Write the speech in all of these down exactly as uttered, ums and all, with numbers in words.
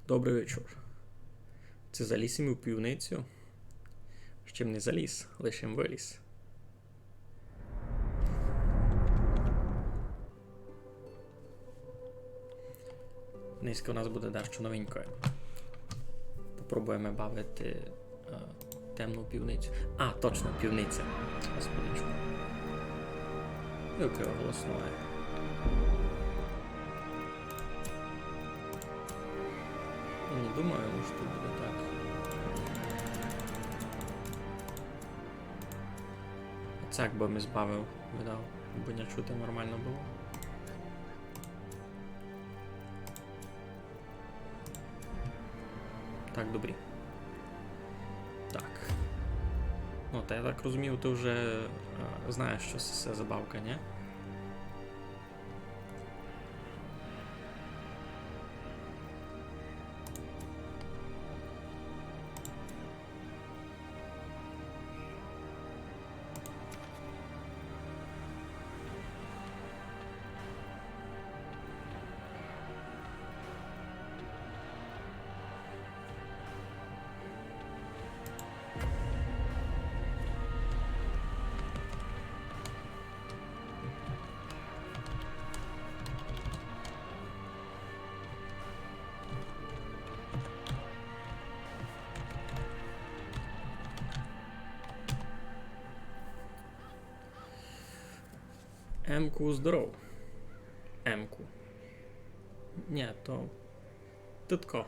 Добрый вечур. Ци заліз им у пивницю? Ще м не заліз, лише м выліз. Днеська у нас буде дещо новенькоє. Попробуєме бавити, е, темну пивницю. А, точно, пивниця. Господичку. Яке голосноє. Я не думаю, што буде так. А цяк бы ми збавив, видав, бы не чути нормално было. Так, добрі. Так. Ну, та я так розумію, ты вже, е, знаєш, што се за бавка, нї? М Ку, здоров. М Ку. Нї, то Тытко.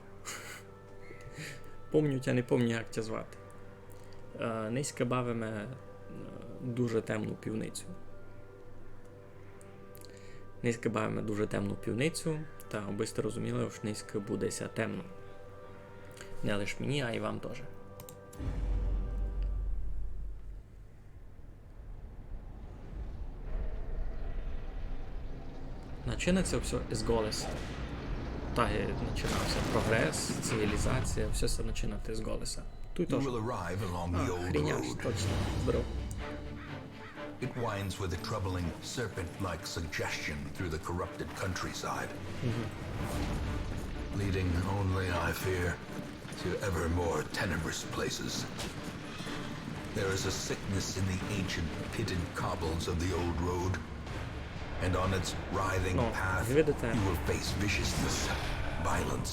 Помню тя, не помню, як тя звати. Е, нынька бавиме, е, дуже темну пивницю. Нынька бавиме дуже темну пивницю, та абы сьте розуміли, ож нынька буде ся темно. Не лиш мені, а й вам тоже. Начинать ся всьо із колеса. Так і начинав ся прогрес, цивілізація, всьо ся начинать із колеса. Туй тоже. А, хріняш, точно. Здоров. It winds with a troubling, serpent-like suggestion through the corrupted countryside, leading only, I fear, to ever more tenebrous places. There is a sickness in the ancient pitted cobbles of the old road, and on its writhing path you will face viciousness, violence,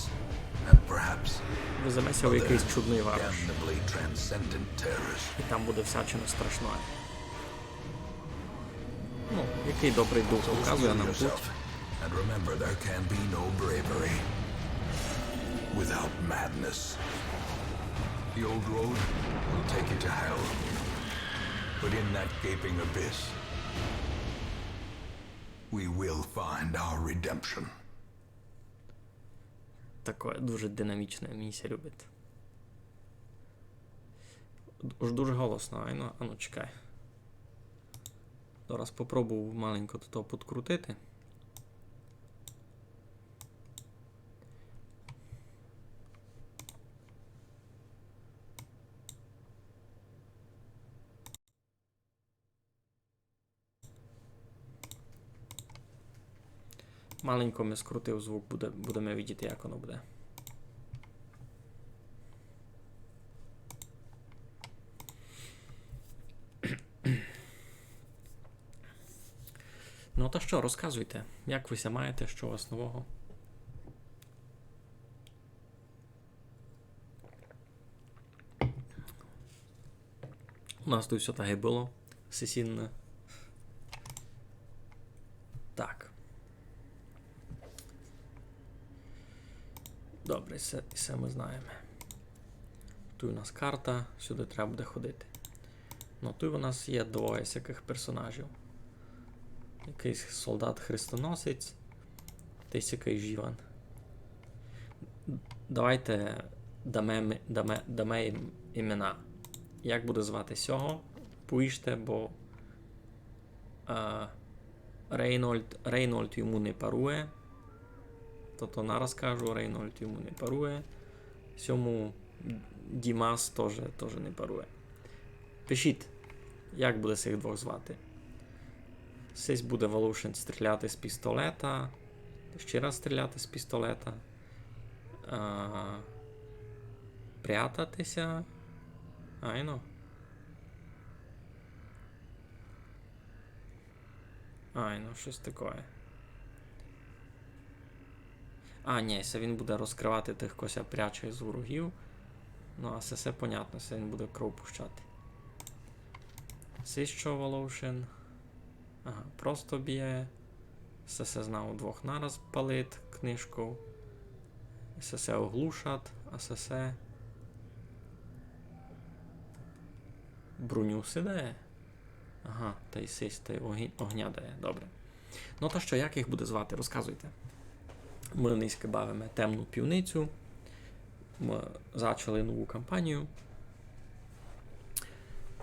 and perhaps other damnably transcendent terrors. І там буде всячина страшна. Ну, якый добрый дух указує нам путь. And remember, there can be no bravery without madness. The old road will take you to hell, but in that gaping abyss, we will find our redemption. Такоє дуже динамічне, мені ся любить. Уж дуже голосно, айно, ану, чекай. Зараз попробую маленько туй підкрутити. Маленько ми скрутив звук, буде, будеме видіти, як воно буде. Ну, та што, розказуйте, як вы ся маєте, што у вас нового? У нас туй всьо так і было. Сесійне. Так. Добре, се, се мы знаєме. Туй у нас карта, сюды треба буде ходити. Ну, туй у нас є двоє сякых персонажів. Якыйсь солдат-хрестоносець, та й сякый жіван. Давайте даме ми-, даме, даме їм імена. Як буде звати сього? Повіжте, бо, е, Рейнольд, Рейнольд йому не парує. Тото нараз кажу, Рейнольд йому не парує. Сьому Дімас тоже, тоже не парує. Пишіть, як буде сих двох звати. Сись буде Волошин стріляти з пістолета, ще раз стріляти з пістолета. А, прятати ся. Айно. Айно, штось такоє. А, нї, се він буде розкрывати тых, ко ся пряче з ворогів. Ну, а се, се понятно, се він буде кров пущати. Се што, Волошин? Ага, просто бє. Се, се знав двох нараз палит книжку. Се, се оглушат, а се, се броню си дає. Ага, тай сись, тай огін-, огня дає. Добре. Ну та што, як їх буде звати, розказуйте. Мы нынька бавиме Темну пивницю. Мы зачали нову кампанію.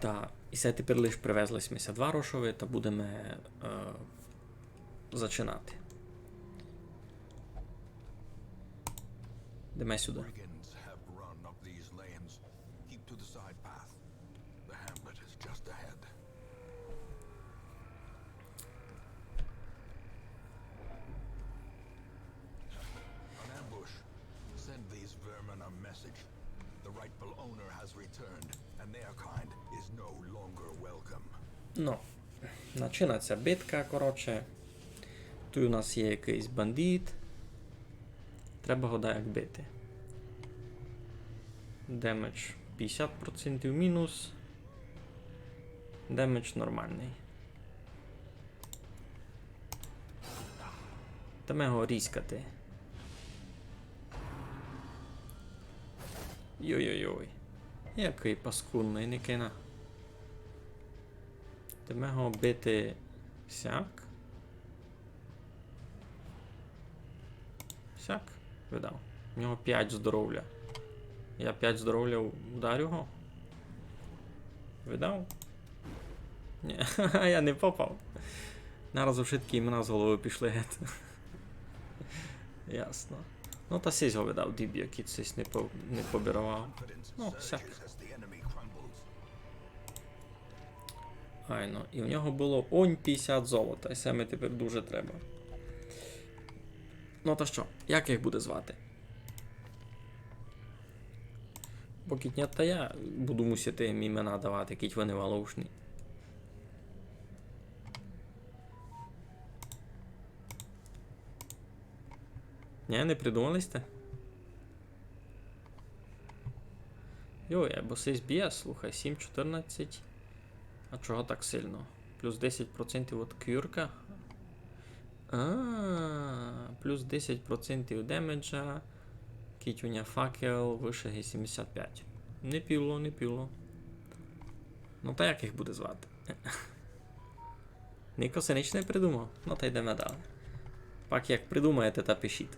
Та, і се тепер лиш привезли сьме ся до Варошови, та будеме, е, зачинати. Йдеме сюды. Brigands have run up these lanes. Keep to the side path. The hamlet is just ahead. An ambush. Send these vermin a message. The rightful owner has returned, and their kind is no longer welcome. Ну, начинать ся битка, коротше. Туй у нас є якыйсь бандит. Треба го даяк бити. Демедж пятдесят процентів мінус. Демедж нормалный. Йдеме го різкати. Йой-йой-йой. Якый паскудный, никай на. Йдеме го бити сяк. Сяк, видав. У нього пять здоровля. Я пять здоровля ударю го. Видав? Нї, я не попав. Нараз вшыткі імена з головы пішли гет. Ясно. Ну, та сись го видав, діб, якый сись не по-, не побіровав. Ну, сяк. Айно, і в нього было онь пятдесят золота, і се ми тепер дуже треба. Ну та што, як їх буде звати? Бо кідь нї, та я буду мусити їм імена давати, кідь вони валовшні. Нї, не придумали сьте? Йой, або сись бє, слухай, сім чотырнадцять. А чого так сильно? Плюс десять процентів од кюрка. А, плюс десять процентів демеджа. Кідь у ня факел выше сімдесят пять. Не піло, не піло. Ну та як їх буде звати? Нико си нич не придумав? Ну та йдеме далі. Пак як придумаєте, та пишіть.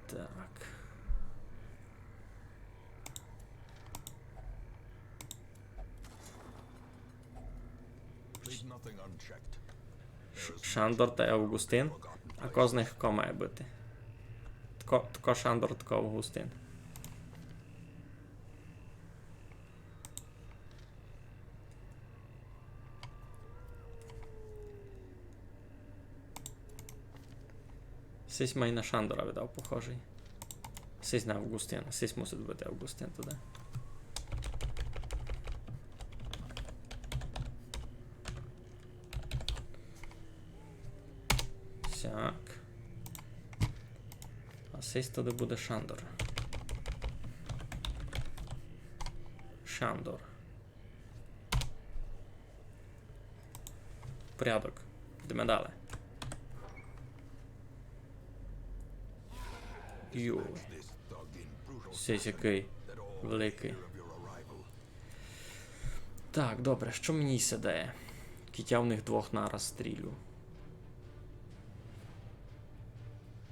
Так. Leave nothing unchecked. Ш-, Шандор та Августин. А ко з них ко має быти? Тко, тко Шандор, тко Августин. Сись май на Шандора видав похожый. Сись на Августина. Сись мусить быти Августин туды. Сяк. А сись туды буде Шандор. Шандор. Порядок. Йдеме далі. Йой. Сись якый великый. Так, добре, што мені се дає? Кідь я в них двох нараз стрілю.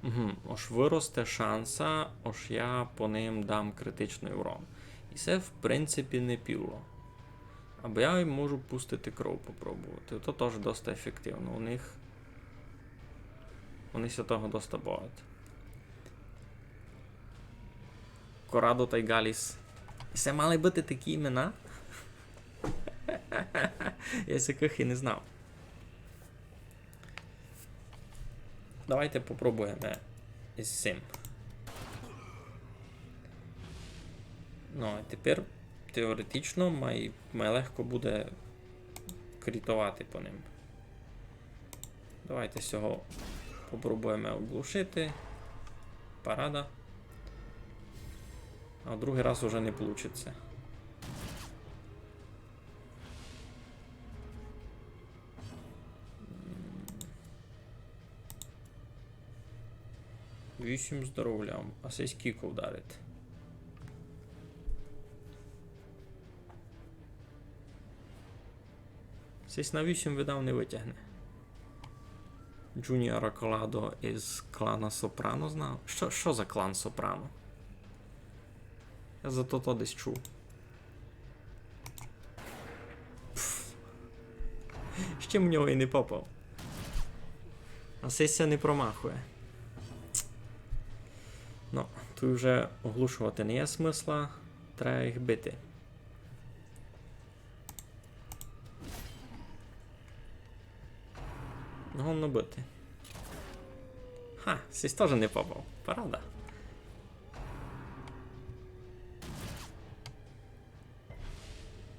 Угу, ож выросте шанса, ож я по ним дам критичный урон. І се, в принципі, не піло. Або я їм можу пустити кров попробовати. То тоже доста ефективно. У них, вони ся того доста боять. Корадо тай Галіс. І се мали быти такі імена? Я сякых і не знав. Давайте попробуєме із сим. Ну, а тепер теоретично май, май легко буде крітовати по ним. Давайте сього попробуєме оглушити. Парада. А в другый раз уже не получить ся. Вісім здоровля, а сись кілько вдарить. Сись на вісім, видав, не вытягне. Джуніора Коладо із клана Сопрано знав. Што, што за клан Сопрано? Я за то, то десь чув. Пф. Ще в нього й не попав. А сись ся не промахує. Ну, туй вже оглушовати не є смысла. Треба їх бити. Годно быти. Ха, сись тоже не попав. Парада.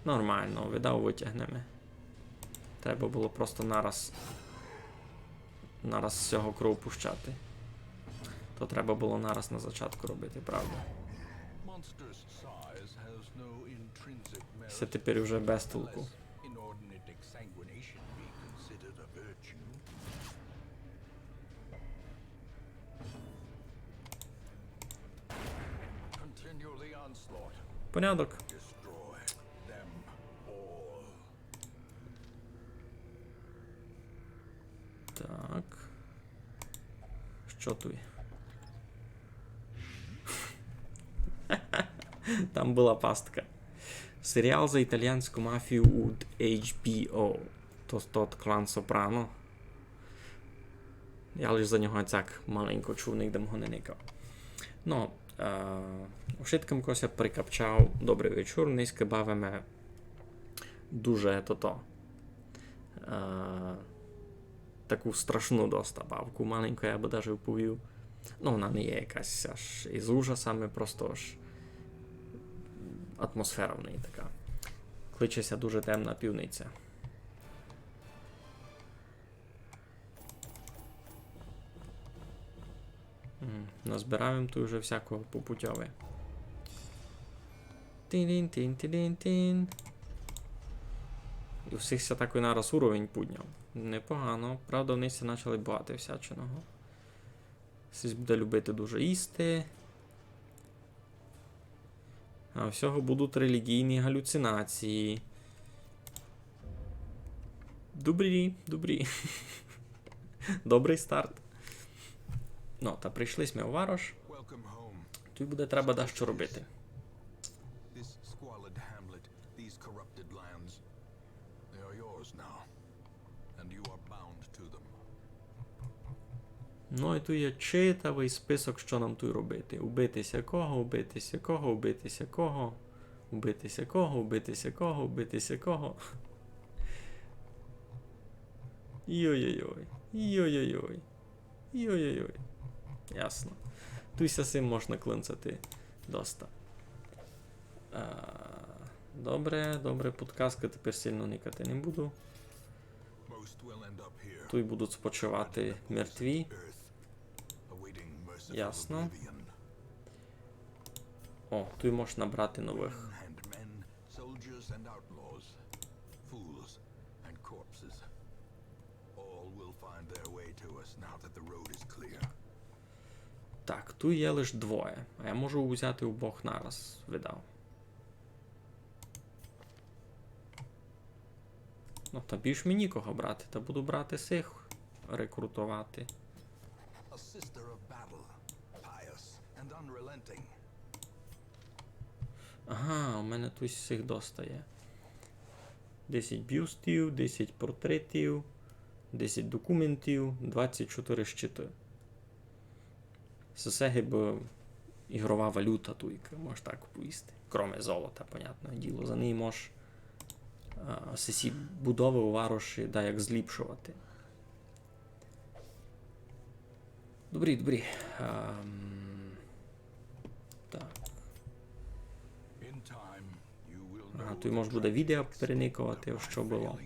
Нормално, видав, вытягнеме. Треба было просто нараз, нараз з сього кровь пущати. То треба было нараз на зачатку робити, правда? Се тепер уже без толку. Порядок. Так. Што туй? Там была пастка. Серіал за італіянську мафію уд H B O. То тот клан Сопрано. Я лиш за нього цяк маленько чув, нигде м го не никав. Но, е, ушыткым, ко ся прикапчав, добрый вечур. Нынька бавиме дуже тото, е, таку страшну доста бавку, маленько я бы даже вповів. Ну, она не є якась аж із ужасами, просто аж атмосфера в неї така. Кличе ся Дуже темна пивниця. М, назбирав им туй уже всякого по путьови. Тин-тин-тин-тин-тин. І у всіх ся такой нараз уровень пудняв. Непогано. Правда, они ся начали бояти всячиного. Сись буде любити дуже їсти. А у сього будуть релігійні галюцинації. Добрі, добрі. Добрый старт. Ну, та прийшли сьме у варош. Туй буде треба дашто робити. This squalid hamlet, these corrupted lands, they are yours now, and you are bound to them. Ну, і туй є читавый список, што нам туй робити. Убити сякого, убити сякого, убити сякого, убити сякого, убити сякого, убити сякого. Йой-йой-йой. Йой-йой-йой. Йой-йой-йой. Ясно. Туй ся сим можна клинцати доста. А, добре, добре, подказкы тепер сильно никати не буду. Туй будуть спочивати мертві. Ясно. О, туй можеш набрати новых. Так, туй є лиш двоє. А я можу узяти обох нараз, видав. Ну, та більш мені кого брати, та буду брати сих рекрутовати. A sister of battle, pious and unrelenting. Ага, у мене туй сих доста є. Десять бюстів, десять портретів, десять документів, двадцять чотири щиты. Се, се гибы ігрова валюта туйка, мож так повісти. Кроме золота, понятне діло. За неї мож, а, сесі будовы у вароші даяк зліпшовати. Добрі, добрі. Ам, так. Ага, туй мож буде відео переникувати, што было.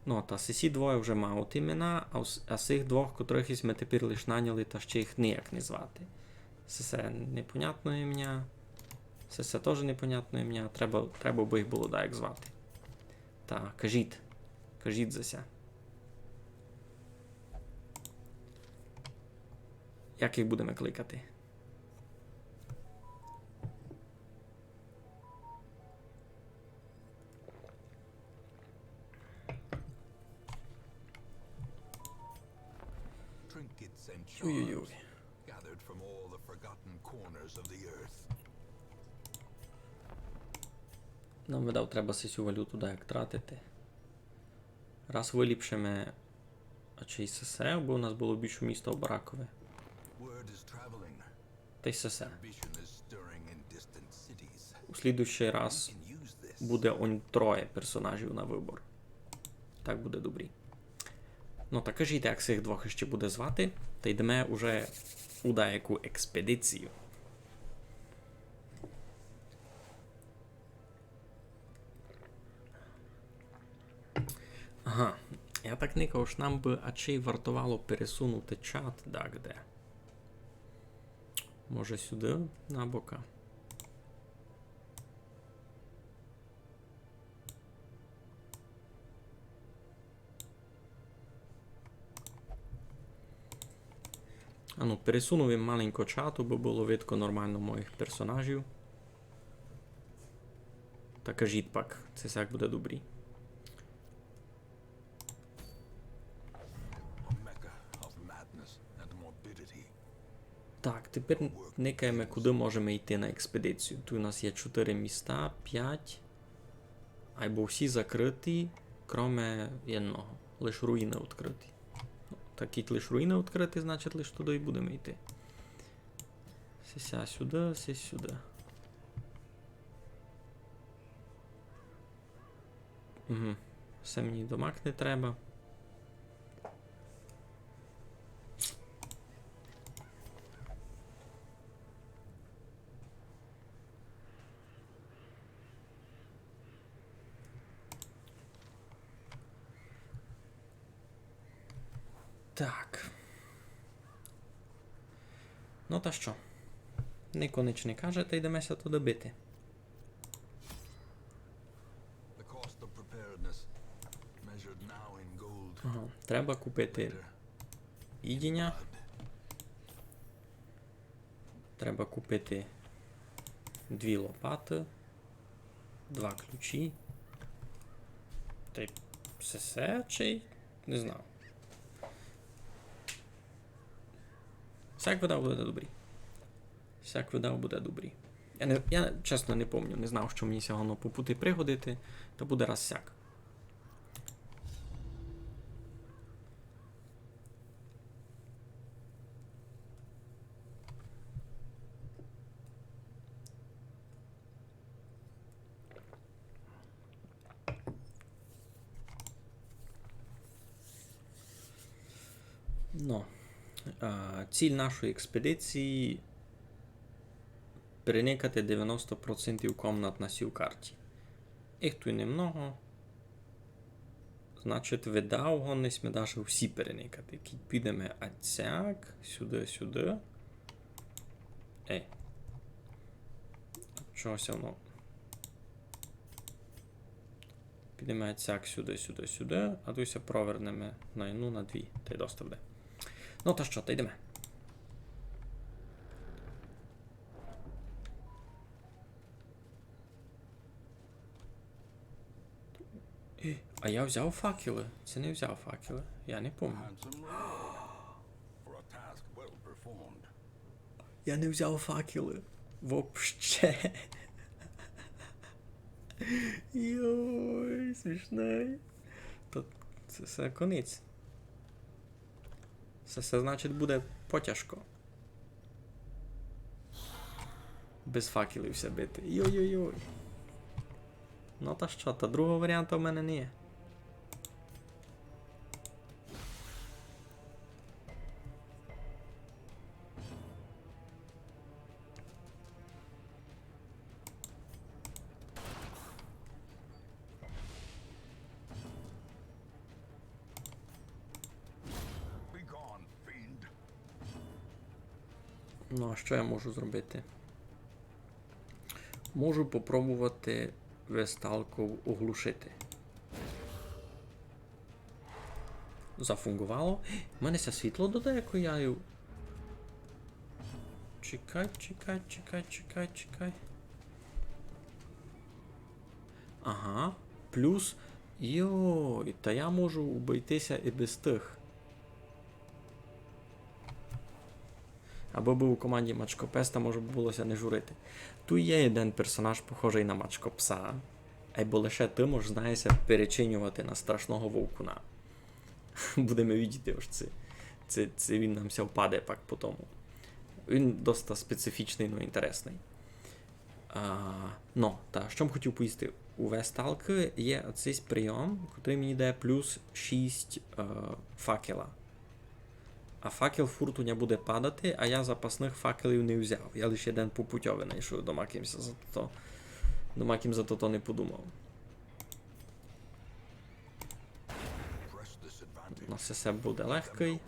Ну, та сесі двоє вже мають імена, а с-, а сих двох, котрых сьме тепер лиш наняли, та ще їх ніяк не звати. Сесе непонятне імня. Сесе тоже непонятне імня. Треба, треба бы їх было даяк звати. Та, кажіть. Кажіть за ся. Як їх будеме кликати? Trinkets and charms gathered from all the forgotten corners of the earth. Нам, видав, треба сесю валюту даяк тратити. Раз выліпшиме, а чи й сесе, бо у нас было більше міста у баракови. Word is traveling. Та й сесе. Ambition is stirring in distant cities. У слідуючый раз буде онь троє персонажів на выбор. Так буде добрі. Ну, та кажіть, як сих двох іще буде звати, та йдеме уже у даяку експедицію. Ага. Я так никав, ож нам бы ачей вартовало пересунути чат дагде. Може, сюды, на бока. Ану, пересунув им маленько чат, бы было видко нормално моїх персонажів. Та кажіть пак, ци сяк буде добрі. Так, тепер никаєме, куды можеме йти на експедицію. Туй у нас є чотыри міста, пять. Айбо всі закрыті, кроме єдного. Лиш руїны відкрыті. Ну, та кідь лиш руїны відкрыті, значить, лиш туды й будеме йти. Сися сюды, сись сюды. Угу. Се мені домак не треба. Так. Ну та што? Нико нич не каже, та йдеме ся туды бити. The cost of preparedness, measured now in gold. Ага, треба купити їдіня. Треба купити дві лопаты, два ключі. Та й всьо се, чи? Не знав. Сяк видав буде добрі. Сяк видав буде добрі. Я не, я чесно не помню, не знав, што мені ся годно по пути пригодити, та буде раз сяк. Ну, а, ціль нашої експедиції — переникати девяносто процентів комнат на сій карті. Їх туй немного. Значить, видав, годні сьме даже всі переникати. Кідь підеме ацяк, сюды, сюды. Ей. Чого ся воно? Підеме ацяк сюды, сюды, сюды, а туй ся провернеме на одну, на дві, та й доста буде. Ну, та што, та йдеме. Е, а я взяв факелы? Ци не взяв факелы? Я не помню. Handsome reward for a task well performed. Я не взяв факелы. Вообще. Йой, смішно. То се, се конець. Се, се, значить, буде потяжко. Без факелів ся бити. Йой-йой-йой. Ну та што, та другого варіанта в мене не є. Ну, а што я можу зробити? Можу попробовати весталку оглушити. Зафунґовало. У мене ся світло додає, як я ю-, Чекай, чекай, чекай, чекай, чекай. Ага. Плюс. Йой, та я можу обыйти ся і без тых. Абы быв у команді Мачкопес, та може бы было ся не журити. Туй є єден персонаж, похожый на Мачкопса. Айбо лише тым, ож знає ся перечиньовати на страшного вовкуна. Будеме видіти, ож ци, ци, ци він нам ся впаде пак по тому. Він доста специфічный, но інтересный. А, но, та што м хотів повісти? У весталкы є оцись прийом, котрый мені дає плюс шість, е, факела. А факел фурт у ня буде падати, а я запасных факелів не взяв. Я лише єден по путьови найшов, домак им ся за то, домак им за то не подумав. Но, сесе буде легкый.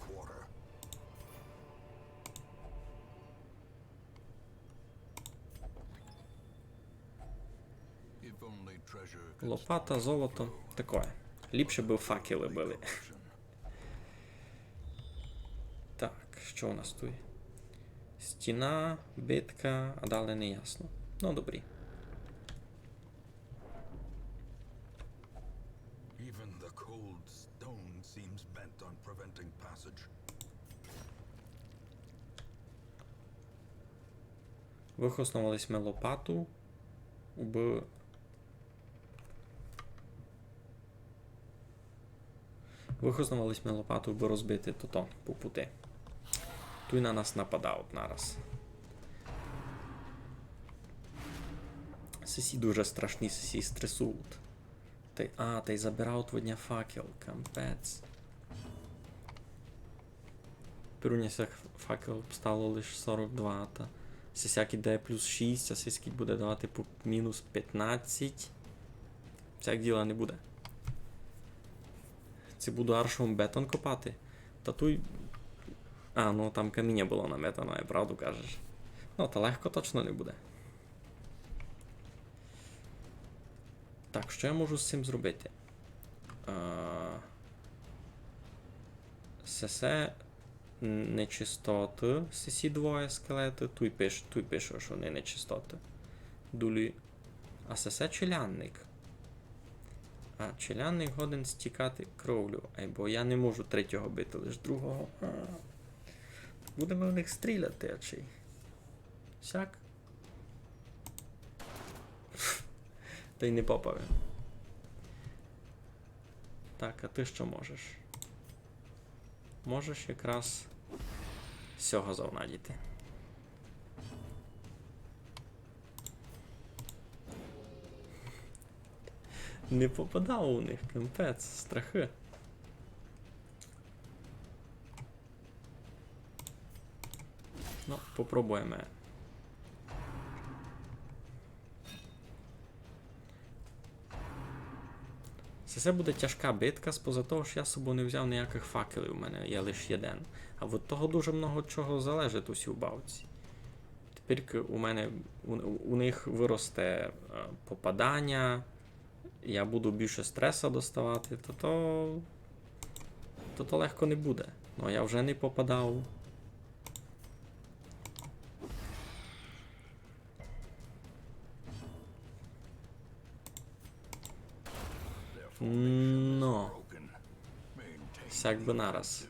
Лопата, золото, такоє. Ліпше бы факелы были. Так, што у нас туй? Стіна, битка, а далі не ясно. Но, добрі. Even the cold stone seems bent on preventing passage. Выхосновали сьме лопату, убы Выхосновали сьме лопату, бы розбити тото по пути. Туй на нас нападають нараз. Сесі дуже страшні, сесі стресують. Тай, а, тай забирають од ня факел, капець. Тепер у ня сяк факел обстало лиш сорок два, та сяк іде плюс шість, а сяк буде давати по мінус пятнадцять. Сяк діла не буде. Ци буду аршовом бетон копати. Та туй. А, ну там каміня было наметано, я правду кажеш. Ну, та легко точно не буде. Так, што я можу з сим зробити? А, сесе нечистоты, сесі двоє скелеты, туй пиш-, туй пише, што они нечистоты. Дулі. А сесе челядник. А челядник годен стікати кровлю. Айбо я не можу третього бити, лиш другого. А. Будеме в них стріляти, а чи? Сяк. Тай не попав им. Так, а ты што можеш? Можеш якраз сього завнадіти. Не попадав у них, капець, страхы. Ну, попробуєме. Се, се буде тяжка битка, споза того, што я з собою не взяв ніякых факелів, у мене є лиш єден. А од того дуже много чого залежить у сій бавці. Тепер у мене, у, у них выросте, е, попаданя, я буду більше стреса доставати, то, то, то, то легко не буде. Ну, я вже не попадав. Но. Сяк бы нараз.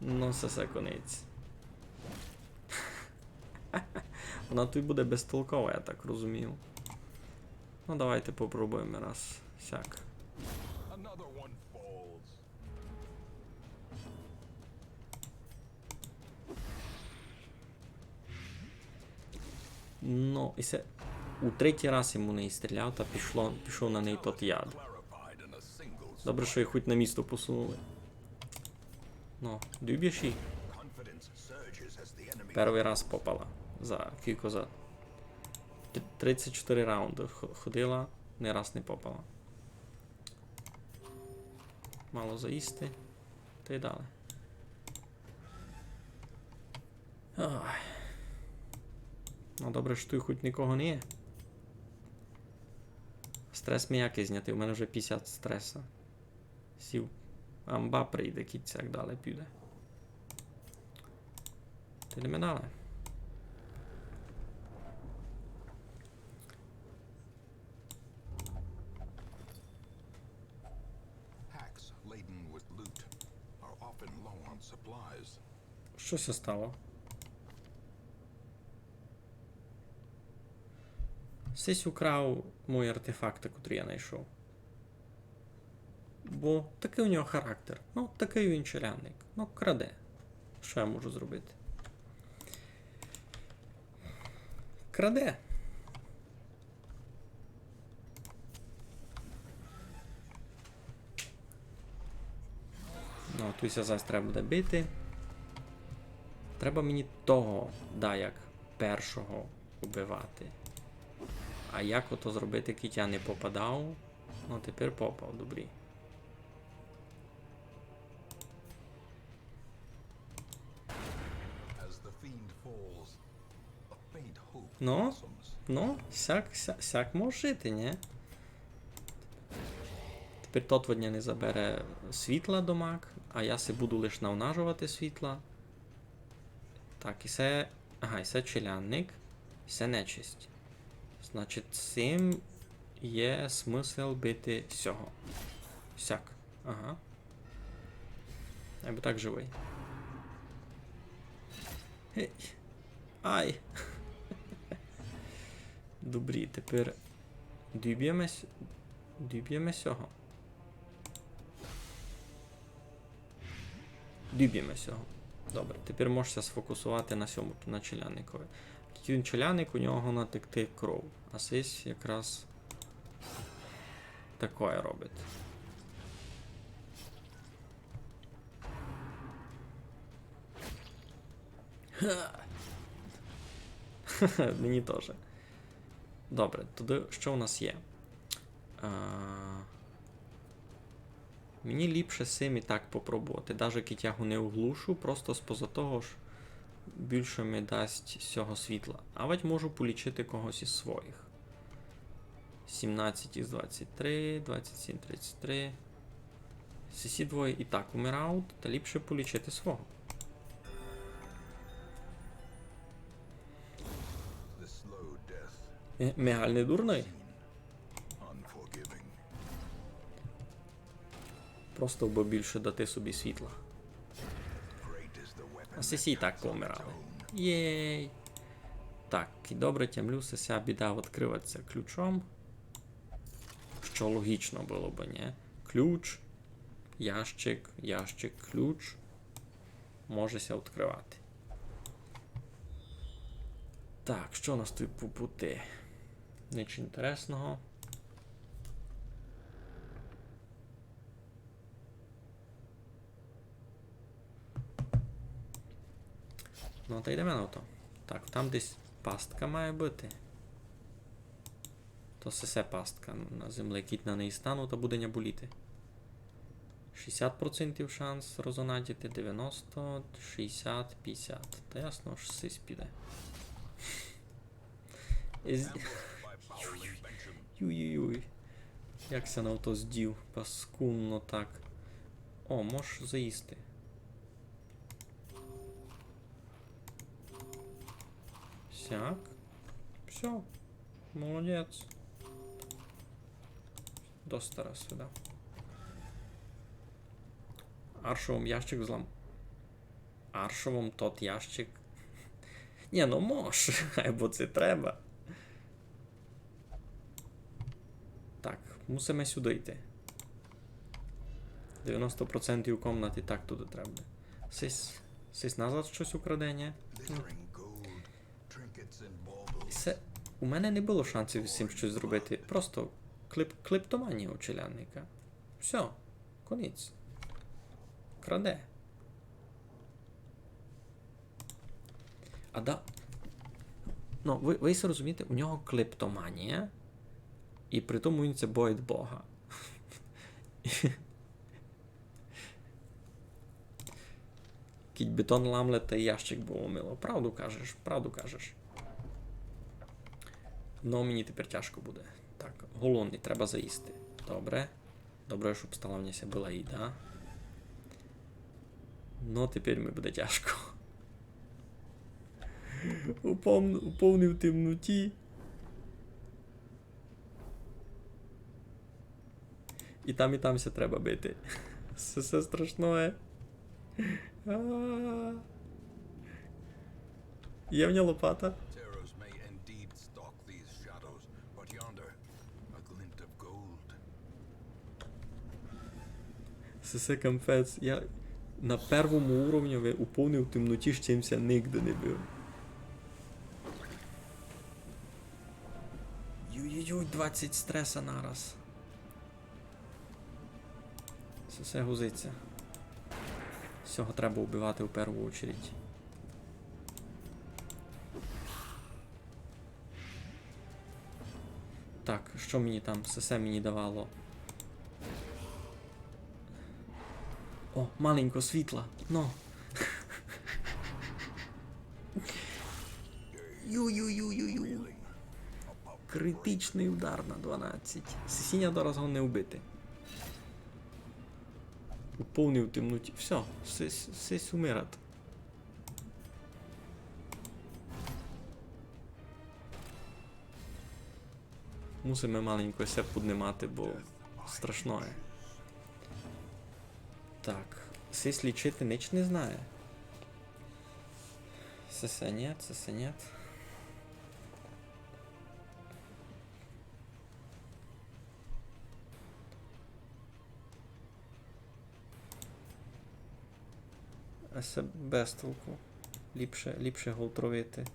Но, се, се конець. Вона туй буде безтолкова, я так розумію. Ну, давайте попробуєме раз. Сяк. Ну, і се у третій раз йому не стріляв, та пішло, пішов на неї тот яд. Добре, што її хоть на місто посунули. Ну, любиш її? Першый раз попала. За кілько, за т-, тридцять чотири раунды х-, ходила, ні раз не попала. Мало заїсти. Та й далі. Ой. Ну, добре, што туй хоть никого не є. Стрес ми якый зняти, у мене вже пятдесят стреса. Сів амба прийде, кідь сяк далі піде. Та йдеме далі. Packs laden with loot are often low on supplies. Што ся стало? Сись украв мої артефакты, котрі я найшов. Бо такый у нього характер. Ну, такый він челядник. Ну, краде. Што я можу зробити? Краде. Ну, туй ся зараз треба буде бити. Треба мені того, да, як першого убивати. А як ото зробити, кідь я не попадав? Ну, тепер попав, добрі. As the fiend falls, a faint hope Ну, blossoms. Ну, сяк, сяк, сяк мож жити, ні? Тепер тот од ня не забере світла домак, а я си буду лиш навнажовати світла. Так, і се, ага, і се челядник, і се нечисть. Значить, цим є смысл бити сього. Сяк, ага. Або так живый. Гей. Ай. Добрі, тепер добєме с-, добєме сього. Добєме сього. Добре, тепер можеш ся сфокусовати на сьому, на челядникови. Кідь він челядник, у нього натекти кров. А сись якраз такоє робить. Ха! Мені тоже. Добре, тогды што у нас є? А, мені ліпше сим і так попробовати. Даже кідь я го не оглушу, просто споза того ж більше ми дасть сього світла. Авадь можу полічити когось із своїх. Сімнадцять із двадцять три, двадцять сім, тридцять три. Сесі двоє і так умирають, та ліпше полічити свого. Е, Мігаль не дурный. Просто бы більше дати собі світла. А сесі і так поумирали. Єй. Так, і добре, тямлю, сеся біда відкривать ся ключом. Што логічно было бы, ні? Ключ, ящик, ящик, ключ. Може ся відкривати. Так, што у нас туй по пути? Нич інтересного. Ну, та йдеме на то. Так, там десь пастка має быти. То сесе пастка на землі, кідь на неї стану, то буде ня боліти. Шістдесят процентів шанс розонадіти, девяносто, шістдесят, пятдесят. Та ясно, ож сись піде. Із-, юй-юй-юй. Як ся на то здів, паскудно так. О, можеш заїсти. Сяк. Всьо. Молодець. Доста раз сюды. Аршовым ящик взлам-, Аршовым тот ящик. Ні, ну мож, айбо се треба. Так, мусиме сюды йти. Девяносто процентів комнат і так туды треба буде. Сись, сись назад штось украде, ні? Ну. Се, у мене не было шансів із сим штось зробити. Просто клеп-, клептоманія у челядника. Всьо, конець. Краде. А да-, ну, вы, вы се розумієте, у нього клептоманія, і при тому він ся боїть Бога. Кідь бетон ламле, та й ящик бы ломило. Правду кажеш, правду кажеш. Но, мені тепер тяжко буде. Так, голодный, треба заїсти. Добре. Добре, што обстала в ня ся была їда. Но, тепер ми буде тяжко. У пов-, у повній темноті. І там, і там ся треба бити. Се, се страшноє. А. Є в ня лопата? Terrors may indeed stalk these shadows, but yonder, a glint of gold. Се, се кампець. Я на первому уровньови у повній темноті ще им ся нигде не бив. Юй-юй-юй, двадцять стреса нараз. Се, се гузиця. Сього треба убивати в перву очередь. Так, што мені там? Се, се мені давало. О, маленько світла. Но. Ю-ю-ю-ю-ю. Критичный удар на дванадцять. Сесіня дораз го не вбити. У повній темноті. Всьо, сись, сись умират. Мусиме маленько ся поднимати, бо страшноє. Так, сись лічити нич не знає. Се, се нєт, се, се нєт. А се без толку. Ліпше, ліпше го отровити.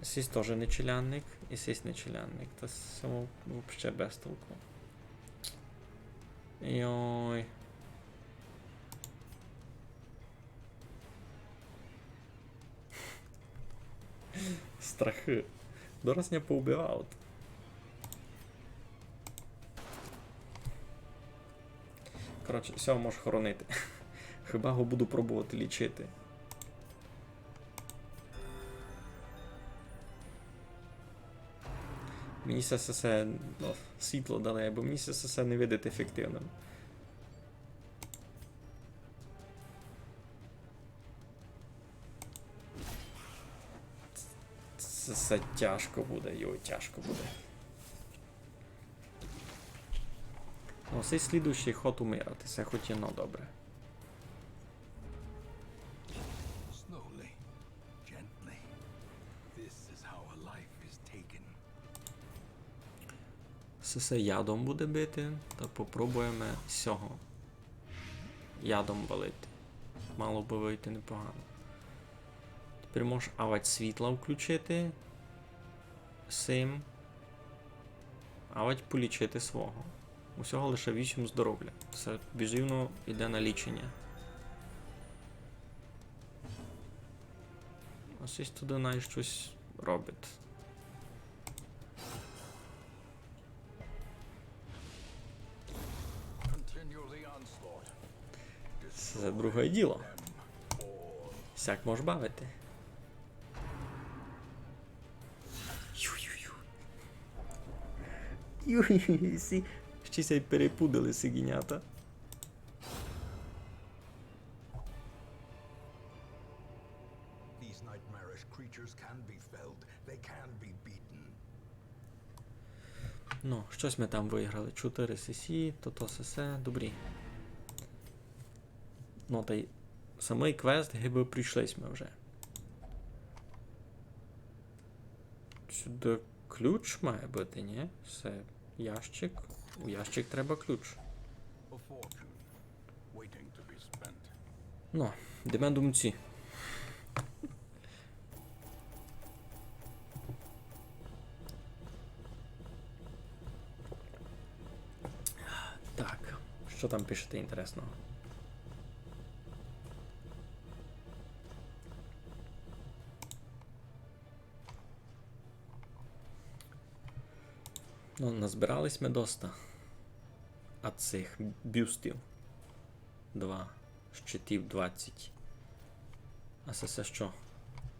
Сись тоже не челядник, і сись не челядник. Та сьому вообще без толку. Йой. Страхы. Дораз ня поубивавут. Коротше, сього мож хоронити. Хіба го буду пробовати лічити. Мені се, се, се, ну, світло дали, бо мені се, се, се не видить ефективным. Се, се тяжко буде, йой, тяжко буде. О, сей слідуючый ход умирати, се хоть єдно добре. Slowly, gently. This is how a life is taken. Се, се ядом буде бити, та попробуєме сього ядом валити. Мало бы выйти непогано. Тепер можеш авать світла включити. Сим. Авать полічити свого. Усього лише вісім здоровля. Се бізувно йде на ліченя. Ось ось туды най штось робить. Се друге діло. Сяк мож бавити. Ю-ю-ю. Ю-ю-ю, сі, ще ся й перепудили сі гінята. These nightmarish creatures can be felled, they can be beaten. Ну, штось мы там выграли. Чотыри сесі, то, то сесе, добрі. Ну, та й самый квест, гибы пройшли сьме вже. Сюды ключ має быти, ні? Се ящик. У ящик треба ключ. A fortune waiting to be spent. Ну, йдеме до мці. Так, што там пишете інтересного? Ну, назбирали сьме доста. А цих бюстів. Два. Щитів двадцять. А се, се што?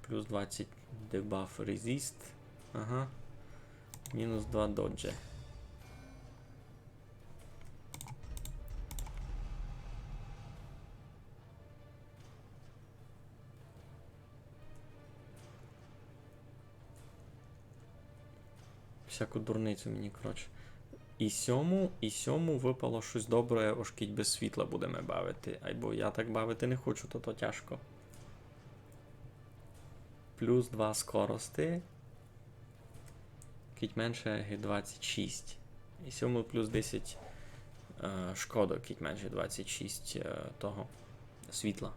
Плюс двадцять дебаф резист. Ага. Мінус два доджі. Всяку дурницю мені, коротше. І сьому, і сьому выпало штось добре, ож кідь без світла будеме бавити. Айбо я так бавити не хочу, то, то тяжко. Плюс два скорости. Кідь менше двадцять шість. І сьому плюс десять, е, шкода, кідь менше двадцять шість, е, того світла.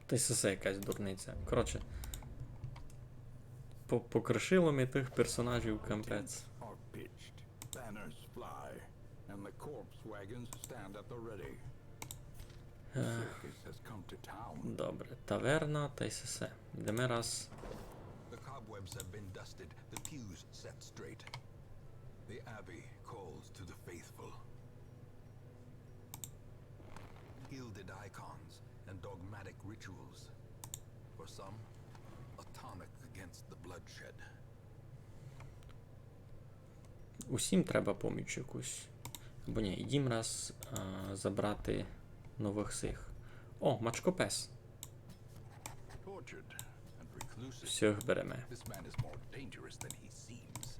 Та й се, се якась дурниця. Коротше, по-, покришило ми тих персонажів капець. Are pitched, banners fly, and the corpse wagons stand at the ready. Е. Circus has come to town. Добре, таверна, та й се, се. Йдеме раз. The cobwebs have been dusted, the pews set straight. The abbey calls to the faithful. Gilded icons and dogmatic rituals. For some, a tonic against the bloodshed. Усім треба поміч якусь. Або ні, йдім раз, а, забрати нових сих. О, мачкопес. Tortured and reclusive, всіх береме. This man is more dangerous than he seems.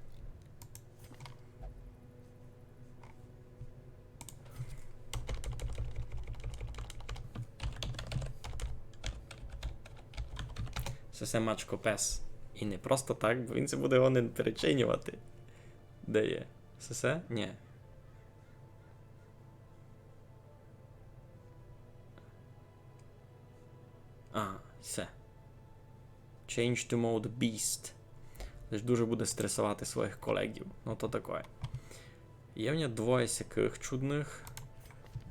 Се, се мачкопес. І не просто так, бо він се буде годен перечинювати. Де є? Се, се? Ні. А, се. Change to mode beast. Лиш дуже буде стресовати своїх колеґів. Ну, то такоє. Є в нього двоє сякых чудных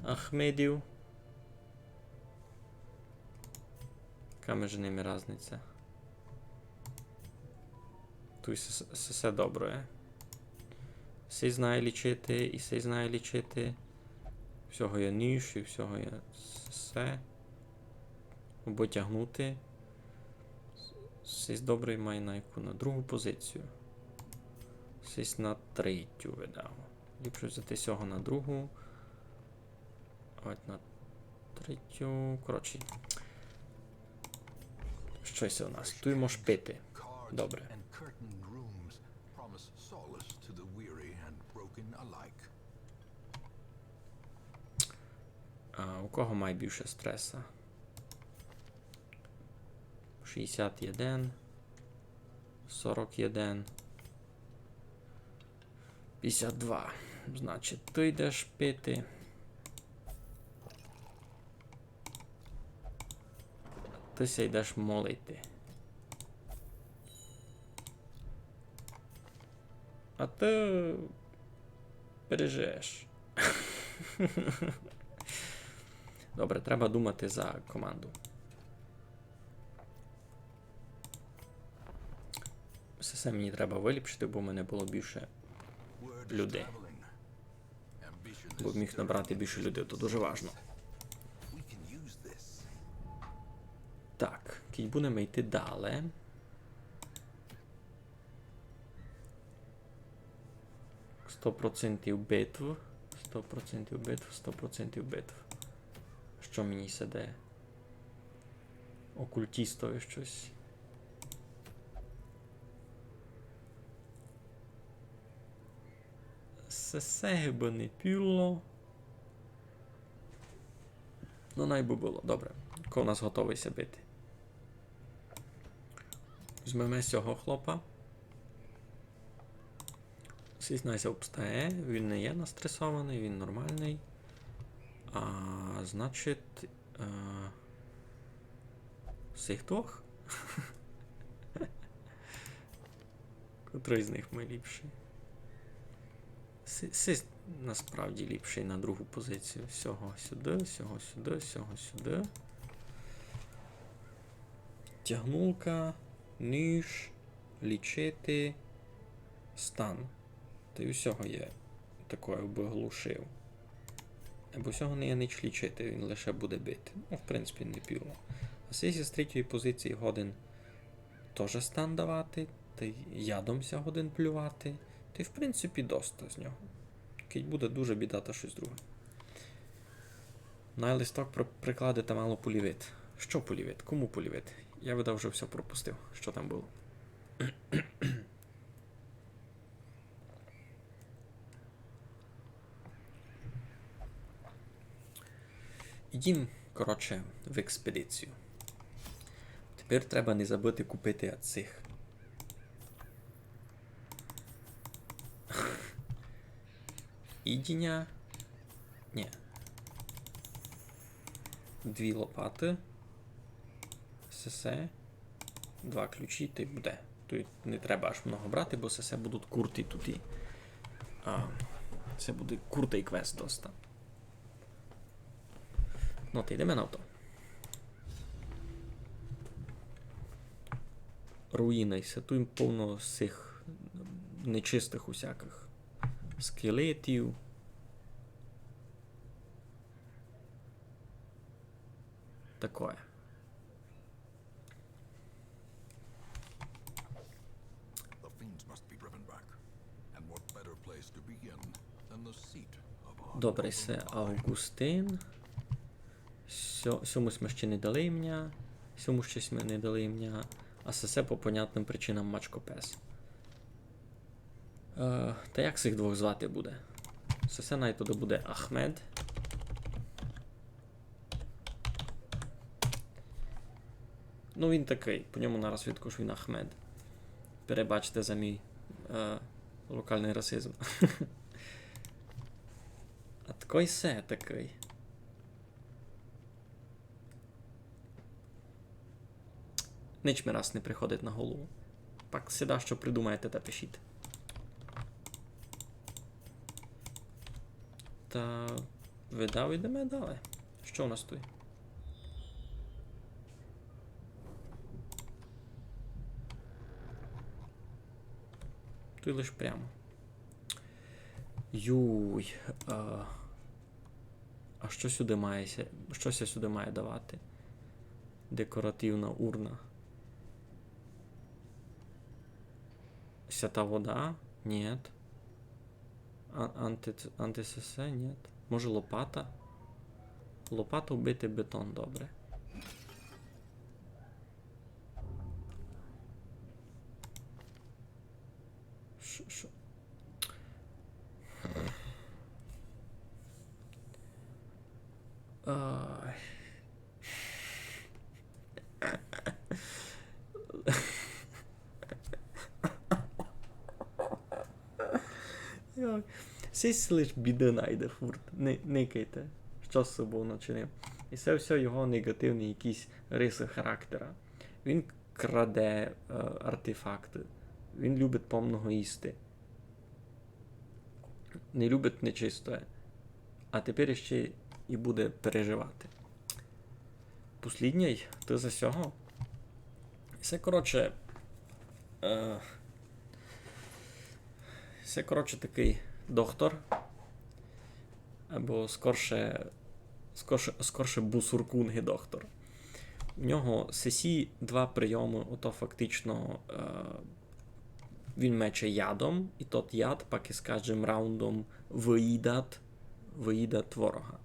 Ахмедів. Яка межи ними разниця? Туй се, се, се добре. Сей знає лічити, і сей знає лічити. Всього є ніж, і всього є се. Або тягнути. Сись добрый май на яку? На другу позицію. Сись на третю видав. Ліпше взяти сього на другу. От на третю. Коротше. Штось у нас. Туй мож пити. Добре. А у кого май більше стреса? Шістдесят один, сорок один, пятдесят два. Значить, ты йдеш пити. Ты ся йдеш молити. А ты переживеш. Добре, треба думати за команду. Всьо се мені треба выліпшити, бо в мене было більше людей. Бо міг набрати більше людей, то дуже важно. Так, кідь будеме йти далі. Сто процентів битв. Сто процентів битв, сто процентів битв. Што мені ся дає? Окультістови штось. Се, се гибы не піло. Ну, най бы было. Добре. Ко в нас готовый ся бити? Візьмеме сього хлопа. Сись най ся обстає, він не є настресованый, він нормалный. А, значить, е, сих двох? Котрый з них майліпшый? Си, си насправді ліпшый на другу позицію. Сього сюды, сього сюды, сього сюды. Тягнулка, ніж. Лічити стан. Та й усього є такоє, абы глушив. Або всього не є нич лічити, він лише буде бити. Ну, в принципі, не піло. А сись з третьої позиції годен тоже стан давати, та й ядом ся годен плювати. Та й, в принципі, доста з нього. Кидь буде дуже біда, та штось друге. Най листок при-, прикладе та мало полівит. Што полівит? Кому полівит? Я, видав, вже всьо пропустив, што там было. Ідім, коротше, в експедицію. Тепер треба не забыти купити ад сих. Ідіня. Ні. Дві лопаты. Сесе. Два ключі, та й буде. Туй не треба аж много брати, бо сесе будуть курті туй. А, се буде куртый квест доста. Ну, та йдеме на авто. Руїна, і се туй повно сих нечистых усякых скелетів. Такоє. The fiends must be driven back. And what better place to begin than the seat of our Добре, се Августин. Сьо-, сьому сьме ще не дали імня, сьому ще сьме не дали імня, а сесе по понятным причинам мачкопес. Е, та як сих двох звати буде? Сесе най тоді буде Ахмед. Ну, він такый, по ньому нараз видко, што він Ахмед. Перебачте за мій, е, локалный расизм. А такой се такый. Нич ми раз не приходить на голову. Пак всегда, што придумаєте, та пишіть. Та, видав, ідеме далі. Што у нас туй? Туй лиш прямо. Юй, а, а што сюды має ся, што ся сюды має давати? Декоративна урна. Свята вода? Нєт. А, анти-, анти-сесе? Нєт. Може лопата? Лопату бити бетон, добре. Ш-, ш-, ай. Йой. Сись лиш біды найде фурт. Ни-, никайте, што з собов начинив. І се всьо його негативні якісь рисы характера. Він краде, е, артефакты. Він любить помного їсти. Не любить нечистоє. А тепер іщи і буде переживати. Послїдній, ты за сього? Се, коротше, е, се, коротше, такый доктор. Або скорше, скорше, скорше бусуркунґый доктор. У нього сесі два прийомы, ото фактично, е, він мече ядом, і тот яд пак із каждым раундом выїдат, выїдат ворога.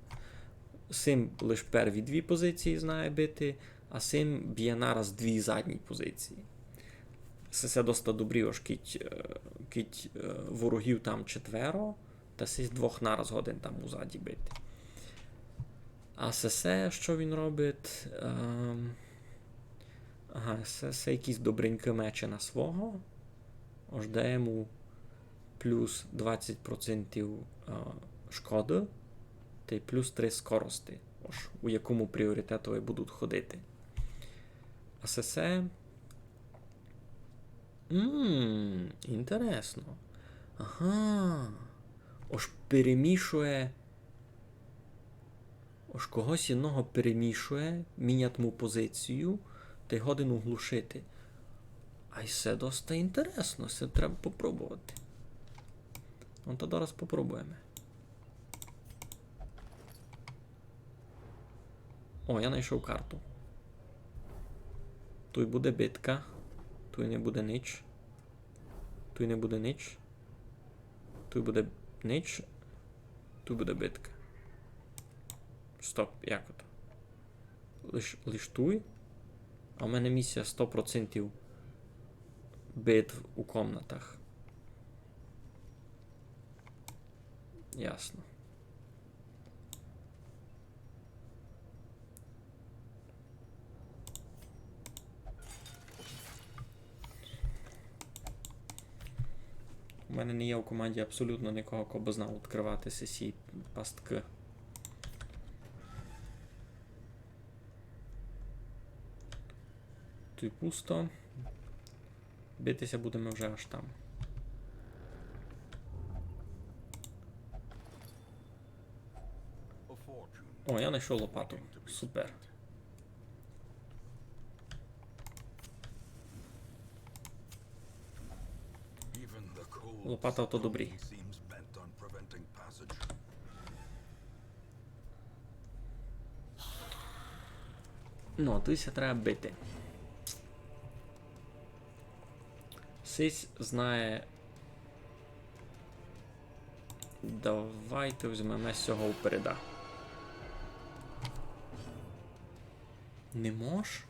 Сим лиш перві дві позиції знає бити, а сим бє нараз дві задні позиції. Се, се доста добрі, ож кідь, е, кідь, е, ворогів там четверо, та сись двох нараз годен там узаді бити. А се, се, што він робить? Ем, ага, се, се якісь добренькі мечі на свого. Ож дає йому плюс двадцять процентів, е, шкоды, та й плюс три скорости. Ож у якому пріоритетови будуть ходити. А се, се М, інтересно. Ага. Ож перемішує. Ож когось єдного перемішує, мінять му позицію, та й годен оглушити. Ай, се доста інтересно, се треба попробовати. Ну, та зараз попробуєме. О, я знайшов карту. Туй буде битка. Туй не буде нич. Туй не буде нич. Туй буде нич. Туй буде битка. Стоп, як ото? Лиш, лиш туй? А в мене місія сто процентів битв у комнатах. Ясно. У мене не є в команді абсолютно никого, ко бы знав відкрывати сесі пасткы. Туй пусто. Бити ся будеме вже аж там. О, я знайшов лопату. Супер. Лопата то добрі. Ну, туй ся треба бити. Сись знає. Давайте возьмеме сього впереда. Не мож?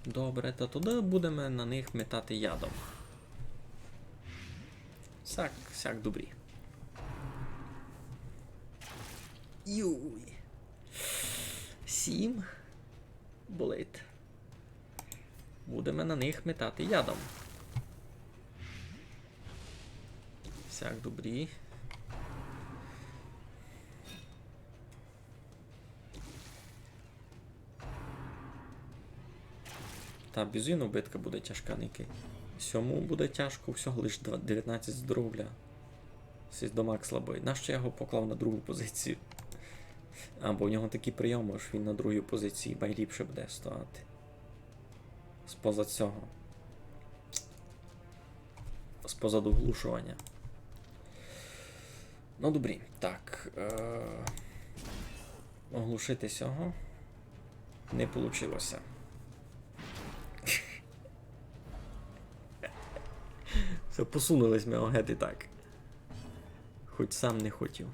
Добре, та тогды будеме на них метати ядом. Сяк, сяк добрі. Юй. Сім. Болить. Будеме на них метати ядом. Сяк добрі. Та бізуйно битка буде тяжка, никай. Сьому буде тяжко, всього лиш два, девятнадцять здоровля. Сись домак слабый. Нащо я його поклав на другу позицію? А, бо у нього такі прийомы, ож він на другій позиції найліпше буде стояти. Споза сього. Спозаду оглушованя. Ну, добрі. Так. Е, оглушити сього. Не получило ся. Всьо, посунули сьме геть і так. Хоть сам не хотів.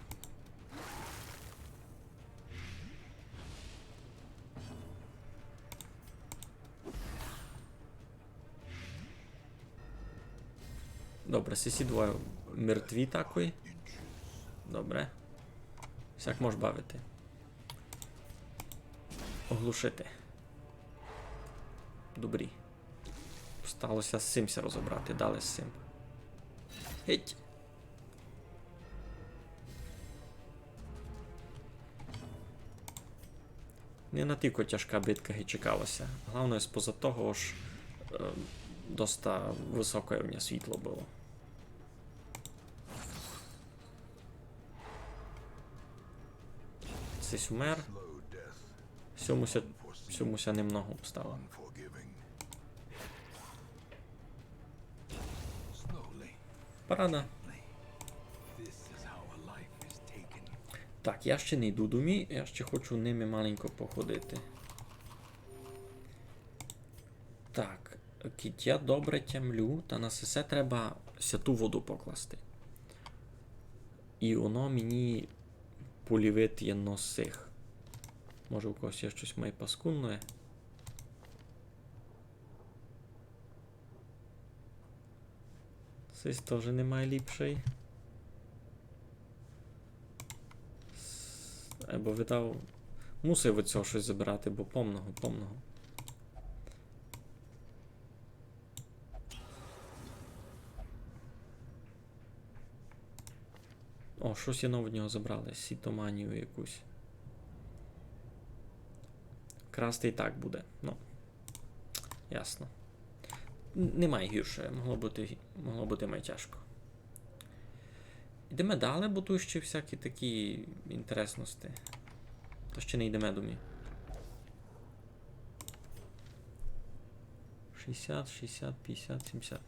Добре, сесі двоє мертві такой. Добре. Сяк мож бавити. Оглушити. Добрі. Стало ся з сим ся розобрати, далі з сим. Геть. Не натілько тяжка битка, ги чекало ся. Главноє, споза того, ож, е, доста высокоє в мене світло было. Сись умер. Сьому ся, сьому ся немного обстало. Парада. Так, я ще не йду домі, я ще хочу ними маленько походити. Так, кідь я добре тямлю, та на сесе треба святу воду покласти. І воно мені полівить єдно з сих. Може, у когось є щось май паскудне. Сись тоже не май ліпший. С-, айбо видав, мусив від сього штось забирати, бо помного, помного. О, штось я нове в нього забрали, сітоманію якусь. Красти і так буде. Ну, ясно. Н-, не май гірше, могло быти, могло быти май тяжко. Йдеме далі, бо туй ще всякі такі інтересности. Та ще не йдеме домі. Шістдесят, шістдесят, пятдесят, сімдесят.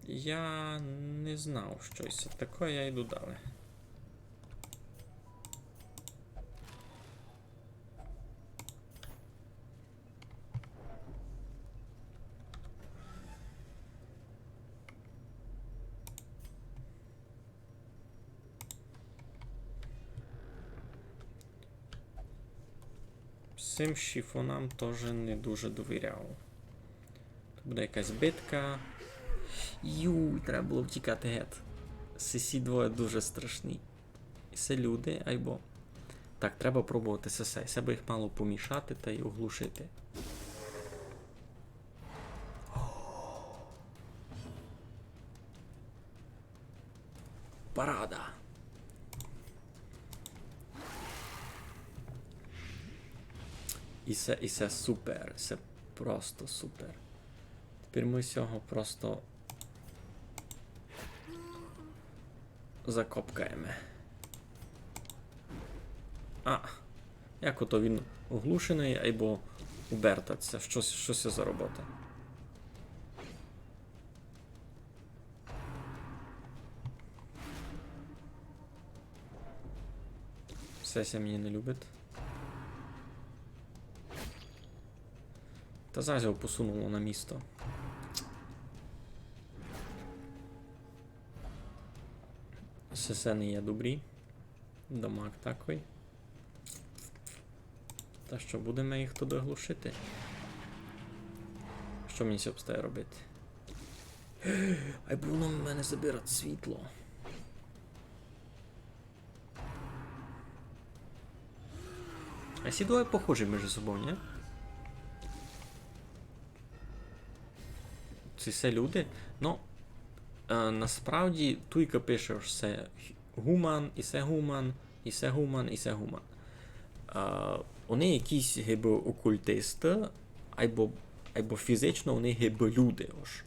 Я не знав, што се таке, я йду далі. Сим шифонам тоже не дуже довіряв. То буде якась битка. Юй, треба было втікати гет. Сесі двоє дуже страшні. І се люди, айбо. Так, треба пробовати сесе. Се бы їх мало помішати тай оглушити. Парада. І се, і се супер, се просто супер. Тепер мы сього просто закопкаєме. А, як ото він оглушеный, айбо обертаться? Што, што се за робота? Сеся мене не любить. Та зась його посунуло на місто. Сесе не є добрі. Дамаг такый. Та што, будеме їх туды глушити? Што мені ся обстає робити? Айбо воно в мене забирать світло. А сі двоє похожі між собою, ні? Ці се люди? Ну, е, насправді, туйка пише, што се гуман, і се гуман, і се гуман, і се гуман. Е, они якісь гибы окультисты, айбо, айбо фізично они гибы люди, ож.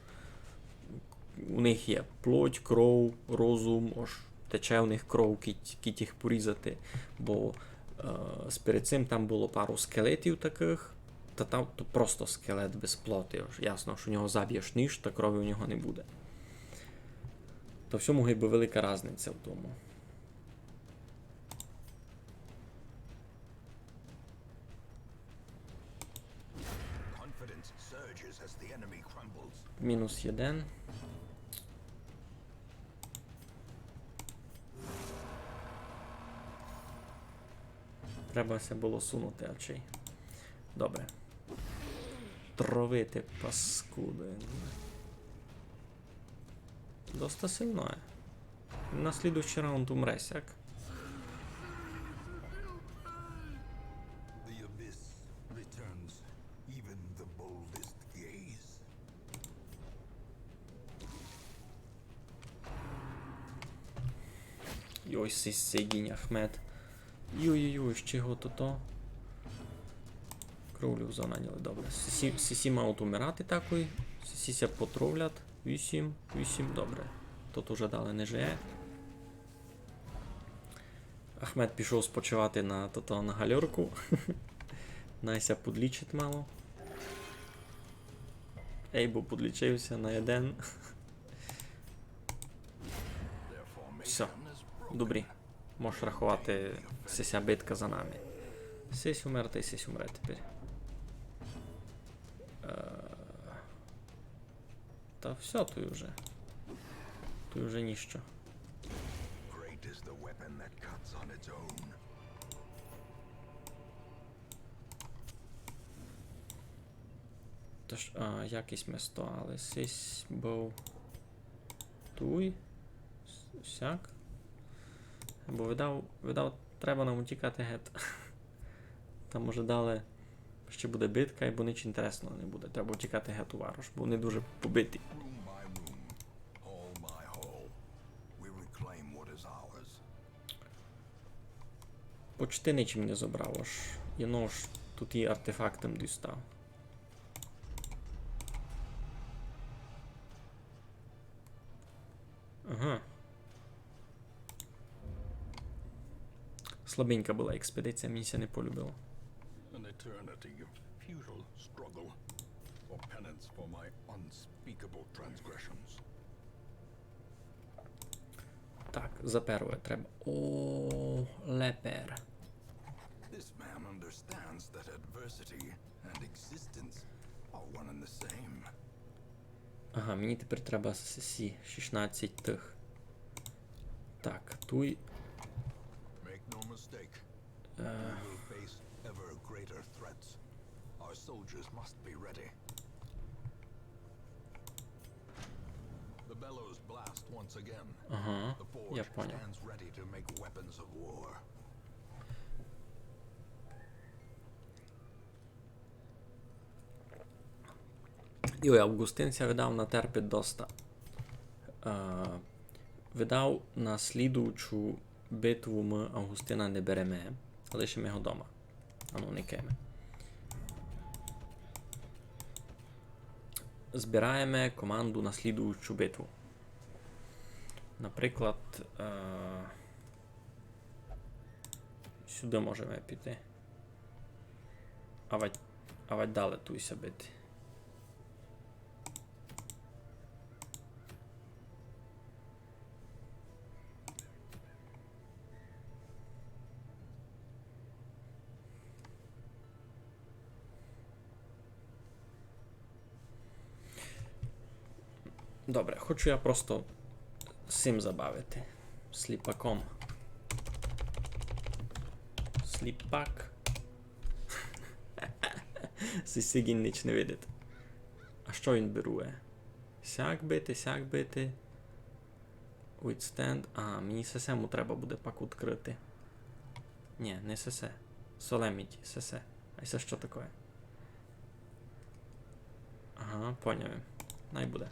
У них є плоть, кров, розум, ож тече у них кров, кідь, кідь їх порізати, бо, е, перед цим там было пару скелетів такых, та там то просто скелет без плоти, ож ясно, што у нього заб'єш ніж, та крові у нього не буде. То в сьому гибы велика разниця в тому. Confidence surges as the enemy crumbles. Мінус єден. Треба ся было сунути, а чей. Добре. Травити, паскуды. Доста сильно є. На слідуючий раунд умре сяк. The abyss returns even the boldest gaze. Йой, сись сидінь, Ахмед. Йой-йой-йой, ще його тото. Кровлю зананяли, добре. Сесі, сесі мають умирати такой. Сесі ся потровлять. Вісім, вісім, добре. Тот уже далі не жиє. Ахмед пішов спочивати на тото, на гальорку. Най ся подлічить мало. Ейбо подлічив ся на єден. Всьо, добрі. Можеш раховати, сися битка за нами. Сись умер, та й сись умре тепер. Е, та всьо, туй уже. Туй уже ніщо. Great is the weapon that cuts on its own. Тож, а, якось ми стояли. Сись быв туй. С-, сяк. Бо видав, видав, треба нам утікати гет. Там уже далі ще буде битка, бо ніч інтересного не буде. Треба утікати гет у варош, бо вони дуже побиті. Room by room, hall by hall, we reclaim what is ours. Почти нічим не забрав, аж. Єно ж тут і артефактом дістав. Ага. Слабенька была експедиція, мені ся не полюбило. An eternity of futile struggle or penance for my unspeakable transgressions. Так, за перве треба. О, лепер. This man understands that adversity and existence are one and the same. Ага, мені тепер треба с- сі шістнадцять тых. Так, туй. Make no mistake, Е, we'll face ever greater threats. Our soldiers must be ready. The bellows blast once again. Ага, The forge я поняв. Stands ready to make weapons of war. Йой, Августин ся, видав, натерпить доста. Е, видав, на слідуючу битву мы Августина не береме, лишиме го дома. Ану, никаєме. Збираєме команду на слідуючу битву. Наприклад, е, сюды можеме піти. Авадь, авадь далі туй ся бити. Добре, хочу я просто сим забавити. Сліпаком. Сліпак. Сисигін ніч не видить. А што він берує? Сяк бити, сяк бити. Withstand. А, мені сесе му треба буде пак відкрити. Нї, не сесе. Solemnity, сесе. А се што таке? Ага, поняв. Най буде.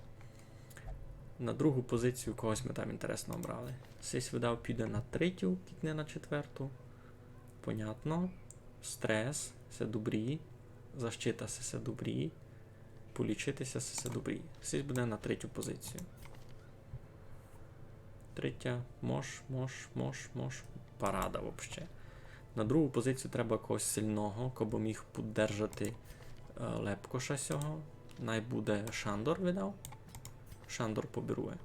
На другу позицію когось мы там інтересного брали. Сись видав піде на третю, кідь не на четверту. Понятно. Стрес, се добрі. Защита, се, се добрі. Полічити ся, се, се добрі. Сись буде на третю позицію. Третя, мож, мож, мож, мож. Парада вообще. На другу позицію треба когось сильного, кобы міг піддержати, е, лепкоша сього. Най буде Шандор, видав. Шандор поберує.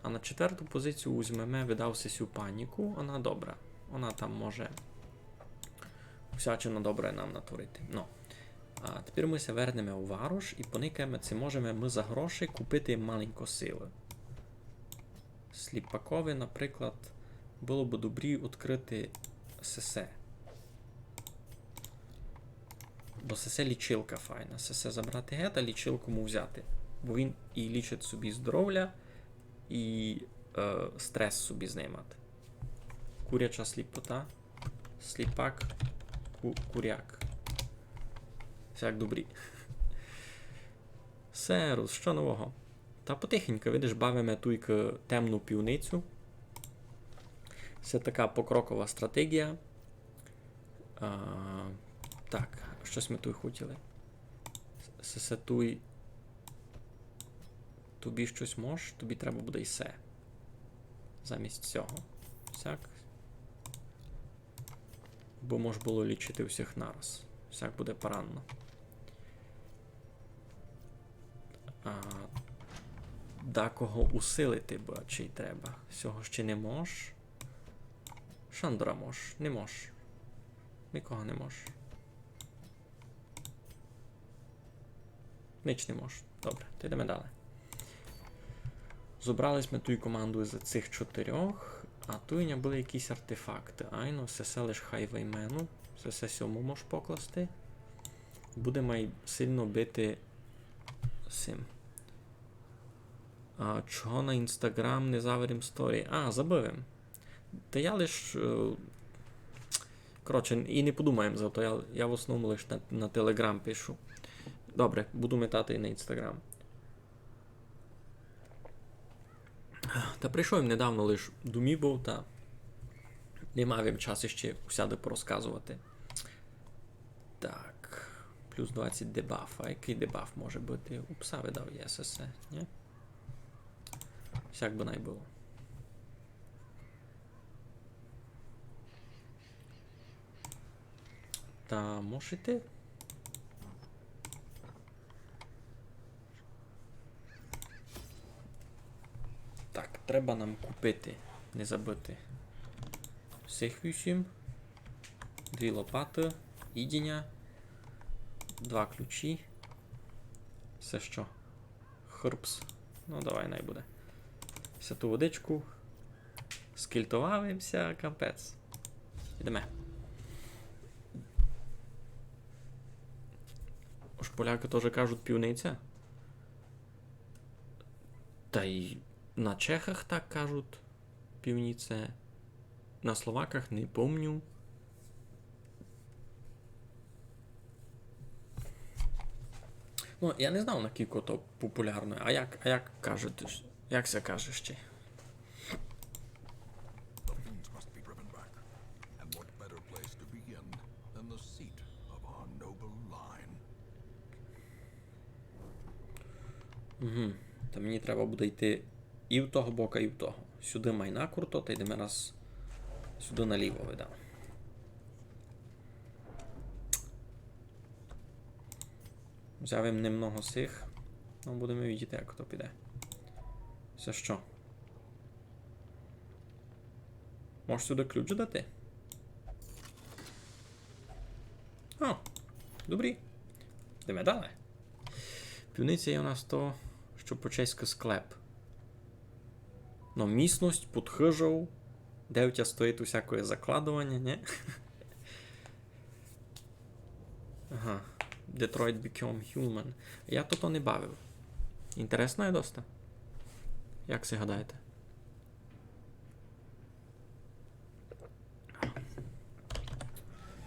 А на четверту позицію возьмеме, видав, сесю паніку. Она добра. Она там може всячино добре нам натворити. Но. А тепер мы ся вернеме у варош і поникаєме, ци можеме мы за гроші купити маленько силы. Сліпакови, наприклад, было бы добрі відкрити сесе. Бо сесе лічилка файна. Сесе забрати гет, а лічилку му взяти. Бо він і лічить собі здоровля, і, е, стрес собі знимати. Куряча сліпота. Сліпак. Ку-, куряк. Всяк добрі. Серус, што нового? Та потихеньку, видиш, бавиме туйкы темну пивницю. Се така покрокова стратегія. А, так, штось мы туй хотіли. С-, се туй. Тобі штось мож, тобі треба буде й се. Замість сього. Сяк. Бо мож было лічити всіх нараз. Сяк буде парадно. А, дакого усилити бы, чи й треба. Сього ще не мож. Шандора мож. Не мож. Никого не мож. Нич не мож. Добре, то йдеме далі. Зобрали сьме туй команду з цих чотирьох, а туй у ня были якісь артефакты. Айно, се, се лиш хайвеймену. Се, се сьому мож покласти. Буде май сильно бити сим. А чого на Instagram не заверим сторі? А, забыв им. Та я лиш, е, коротше, і не подумаєм за то, я, я в основному лиш на, на Telegram пишу. Добре, буду метати і на Instagram. Та прийшов им недавно лиш домів быв, та не мав им час іщи усяды порозказовати. Так, плюс двадцять дебаф. А якый дебаф може быти? У пса видав є се, нї? Всяк бы най было. Та можете? Так, треба нам купити. Не забыти. Всіх вісім. Дві лопаты, їдіня, два ключі. Се што? Хрпс. Ну, давай, най буде. Всю ту водичку. Скільтовав им ся, капець. Ідеме. Ож полякы тоже кажуть пивниця. Та й на Чехах так кажуть. Пивниця. На словаках не помню. Ну, я не знав, накілько то популярно. А як, а як кажете, як ся каже ще? The fiends must be driven back. And what better place to begin than the seat of our noble line? Угу. Та мені треба буде йти і в того бока, і в того. Сюды май накруто, та йдеме раз сюды наліво, видав. Взяв им немного сих. Ну, будеме видіти, як то піде. Се што? Можеш сюды ключ дати? О, добрі. Йдеме далі. Пивниця є у нас то, што по-чеськы склеп. Но, місность під хыжов, де у тя стоїть усякоє закладованя, нї? Ага. Detroit Become Human. Я тото не бавив. Інтересно є доста. Як си гадаєте?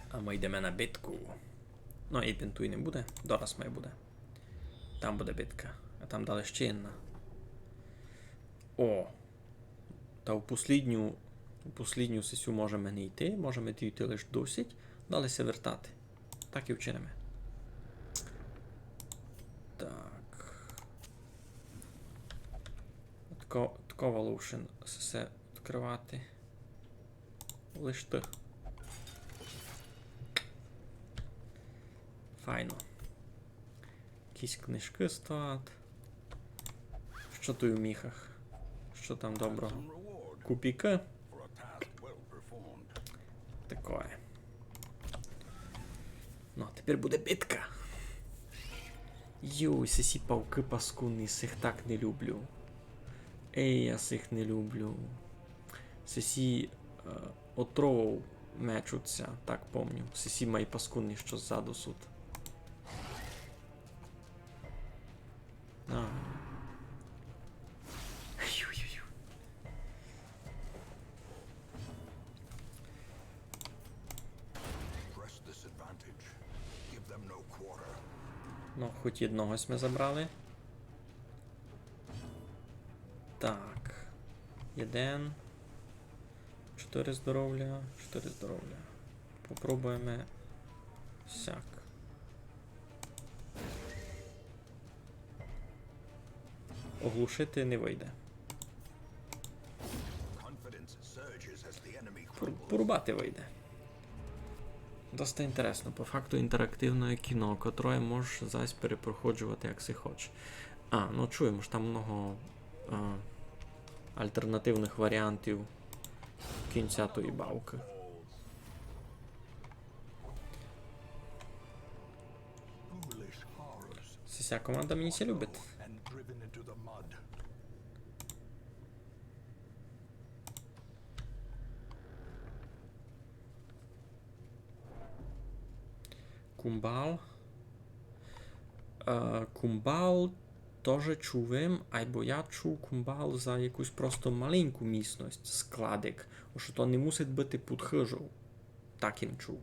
А мы йдеме на битку. Ну, і бинтуй не буде. Дораз май буде. Там буде битка. А там далі ще єдна. О! Та у послідню, у послідню сесю можеме не йти, можеме дійти лиш досить, далі ся вертати. Так і вчиниме. Так. Тко-, тко Волошин сесе відкрывати. Лиш ты. Файно. Якісь книжкы стоять. Што туй у міхах? Што там доброго? Копійкы. Такоє. Ну, а тепер буде битка. Юй, сесі павкы паскудні, сих так не люблю. Ей, я сих не люблю. Сесі, е, отровов мечуть ся, так помню. Сесі май паскудні, што ззаду суть. А. Ю-ю-ю. Press this advantage. Give them no quarter. Ну, хоть єдного сьме забрали. Так. Єден. Чотыри здоровля, чотыри здоровля. Попробуєме сяк. Оглушити не выйде. Пор-, порубати выйде. Доста інтересно. По факту інтерактивне кіно, котроє можеш зась перепроходжовати, як си хочеш. А, ну чуєме, ож там много, е, альтернативных варіантів кінця тої бавкы. Сися команда мені ся любить. Кумбал. Е, Кумбал тоже чув им, айбо я чув Кумбал за якусь просто маленьку місность, складик, што то не мусить быти під хыжов. Так им чув.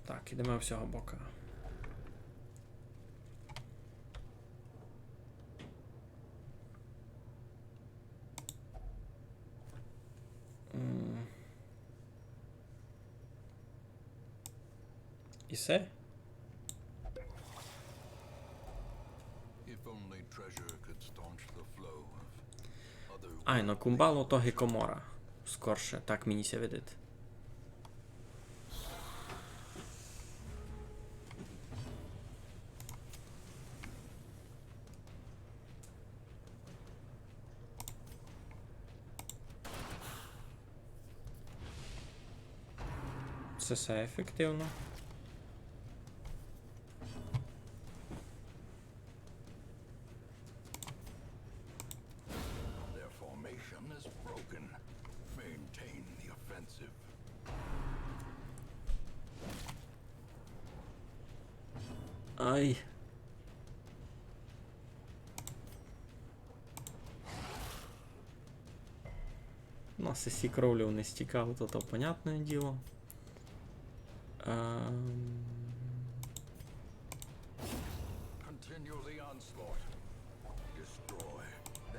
Так, ідеме з сього бока. М. І всьо? If only treasure could staunch the flow of Айно, Кумбало то гікомора. Скорше, так мені ся видить. Се, се ефективно. Their formation is broken. Maintain the offensive. Ай. Ну, сесі кровлі не стікав, то, то понятне діло. Ем.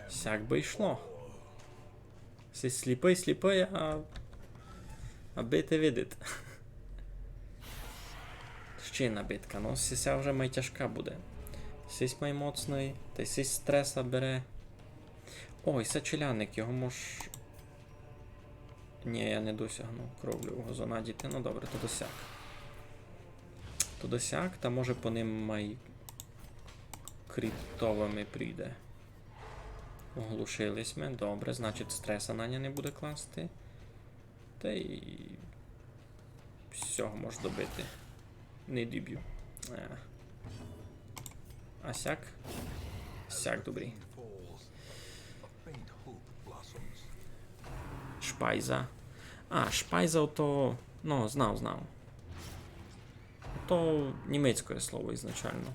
Сяк бы йшло. Сись сліпый, сліпый, а, а бити видить. Ще одна битка, ну, сися вже май тяжка буде. Сись май моцный, тай сись стреса бере. Ой, се челядник, його мож... Ні, я не досягну кровлю газонадіти. Ну добре, то досяк. То досяк, та може по ним май крітовыми прийде. Оглушили сьме, добре, значить стреса на ня не буде класти. Та й сього мож добити. Не добю. Е. А сяк? Сяк добрі. Шпайза. А, шпайза ото, ну, знав, знав. То німецькоє слово ізначално.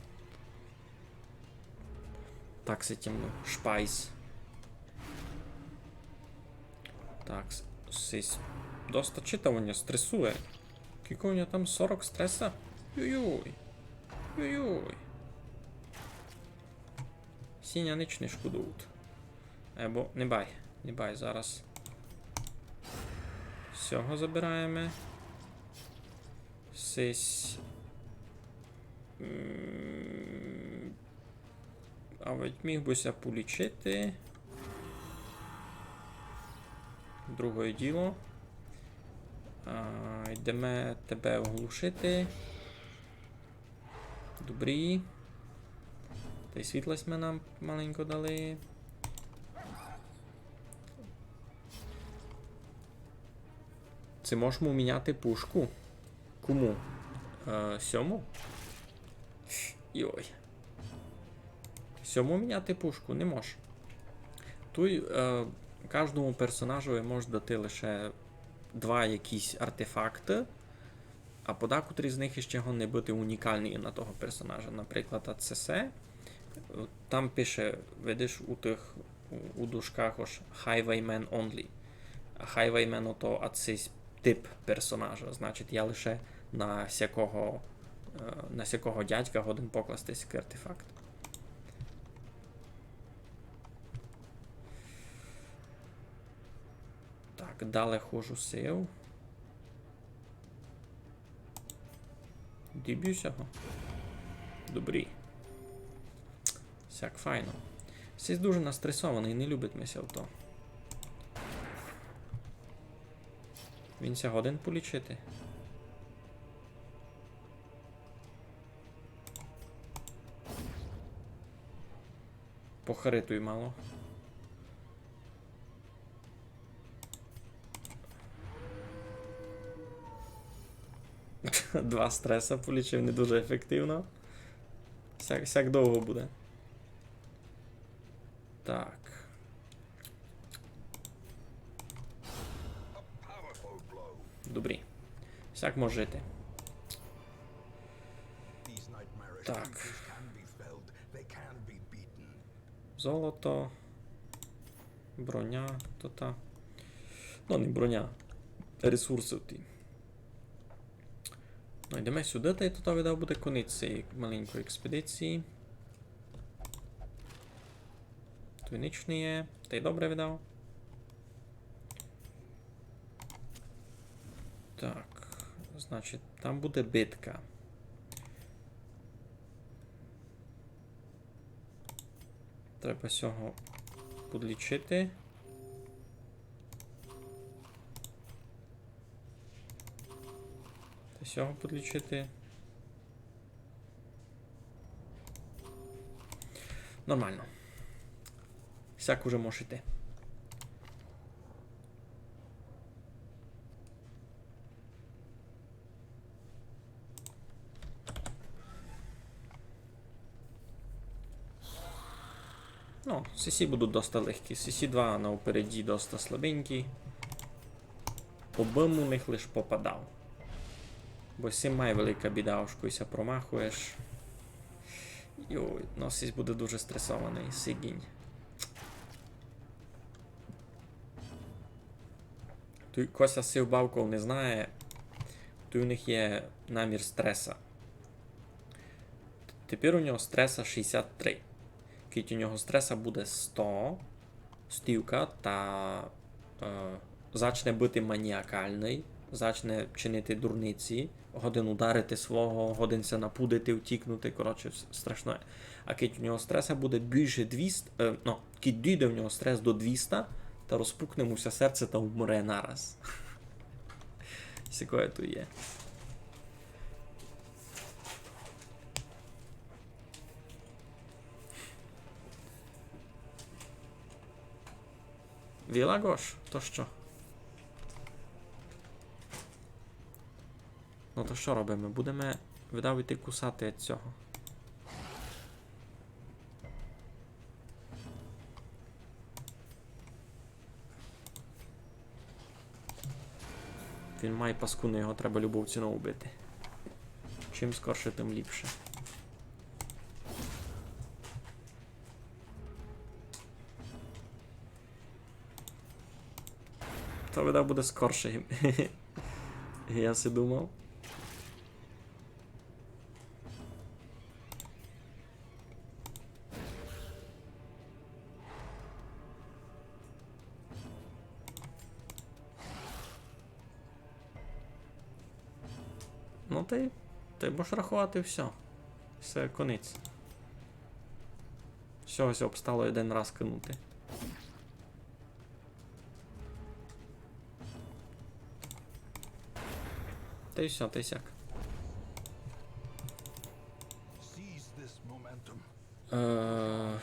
Так, з этим, ну, шпайз. Так, с-, сись доста читаво ня стресує. Кілько у нього там, сорок стреса? Йой-йой. Йой-йой. Сіня нич не шкодують. Або не бай, не бай зараз. Сього забираєме. Сись. М, а ведь міг бы ся полічити. Другоє діло. А, йдеме тебе оглушити. Добрі. Тай світла сьме нам маленько дали. Ци мож му міняти пушку? Кому? Е, сьому? Йой. Сьому міняти пушку не мож. Туй, е, каждому персонажови мож дати лише два якісь артефакты, а подакотрі з них іщи годні быти унікалні на того персонажа. Наприклад, А Ц С, там пише, видиш, у тых, у, у дужках ож Highwayman only. А Highwayman ото, а сись тип персонажа. Значить, я лише на сякого, е, на сякого дядька годен покласти сякый артефакт. Так, дале ходжу сив. Добю сього. Добрі. Сяк файно. Сись дуже настресованый, не любить ми ся в то. Він ся годен полічити? Похаритуй мало. Два стреса полічив, не дуже ефективно. Сяк, сяк довго буде. Так. Добрі. Сяк мож жити. Так. Золото. Броня, то та. Ну, не броня. Ресурсы ті. Ну, йдеме сюды, тай то, видав, буде конець цієї маленької експедиції. Туй нич не є. Тай добре, видав. Так, значить, там буде битка. Треба сього подлічити. Сього подлічити. Нормално. Сяк уже мож іти. Ну, сесі будуть доста легкі. Сесі два на упереді доста слабенькі. Обым у них лиш попадав. Бо сим май велика біда, ож кой ся промахуєш. Йой, ну сись буде дуже стресованый, сигінь. Туй Кося сив бавков не знає, туй у них є намір стреса. Тепер у нього стреса шістдесят три. Кідь у нього стреса буде сто, стівка, та е, зачне быти маніакалный, зачне чинити дурниці, годен ударити свого, годен ся напудити, втікнути, коротше, с- страшне. А кідь у нього стреса буде більше двіста, е, ну, кідь дійде в нього стрес до двіста, та розпукне му ся серце та вмре нараз. Сякоє то є. Вілагош? То што? Ну то што робиме? Будеме, видав, іти кусати од сього. Він май паскудный, його треба любов цінов убити. Чим скорше, тым ліпше. То, видав, буде скорше, як я си думав. Ну, та й, та й можеш раховати всьо. Всьо, конець. Всьо, ось обстало один раз кинути. Та й всьо, та й сяк. Е,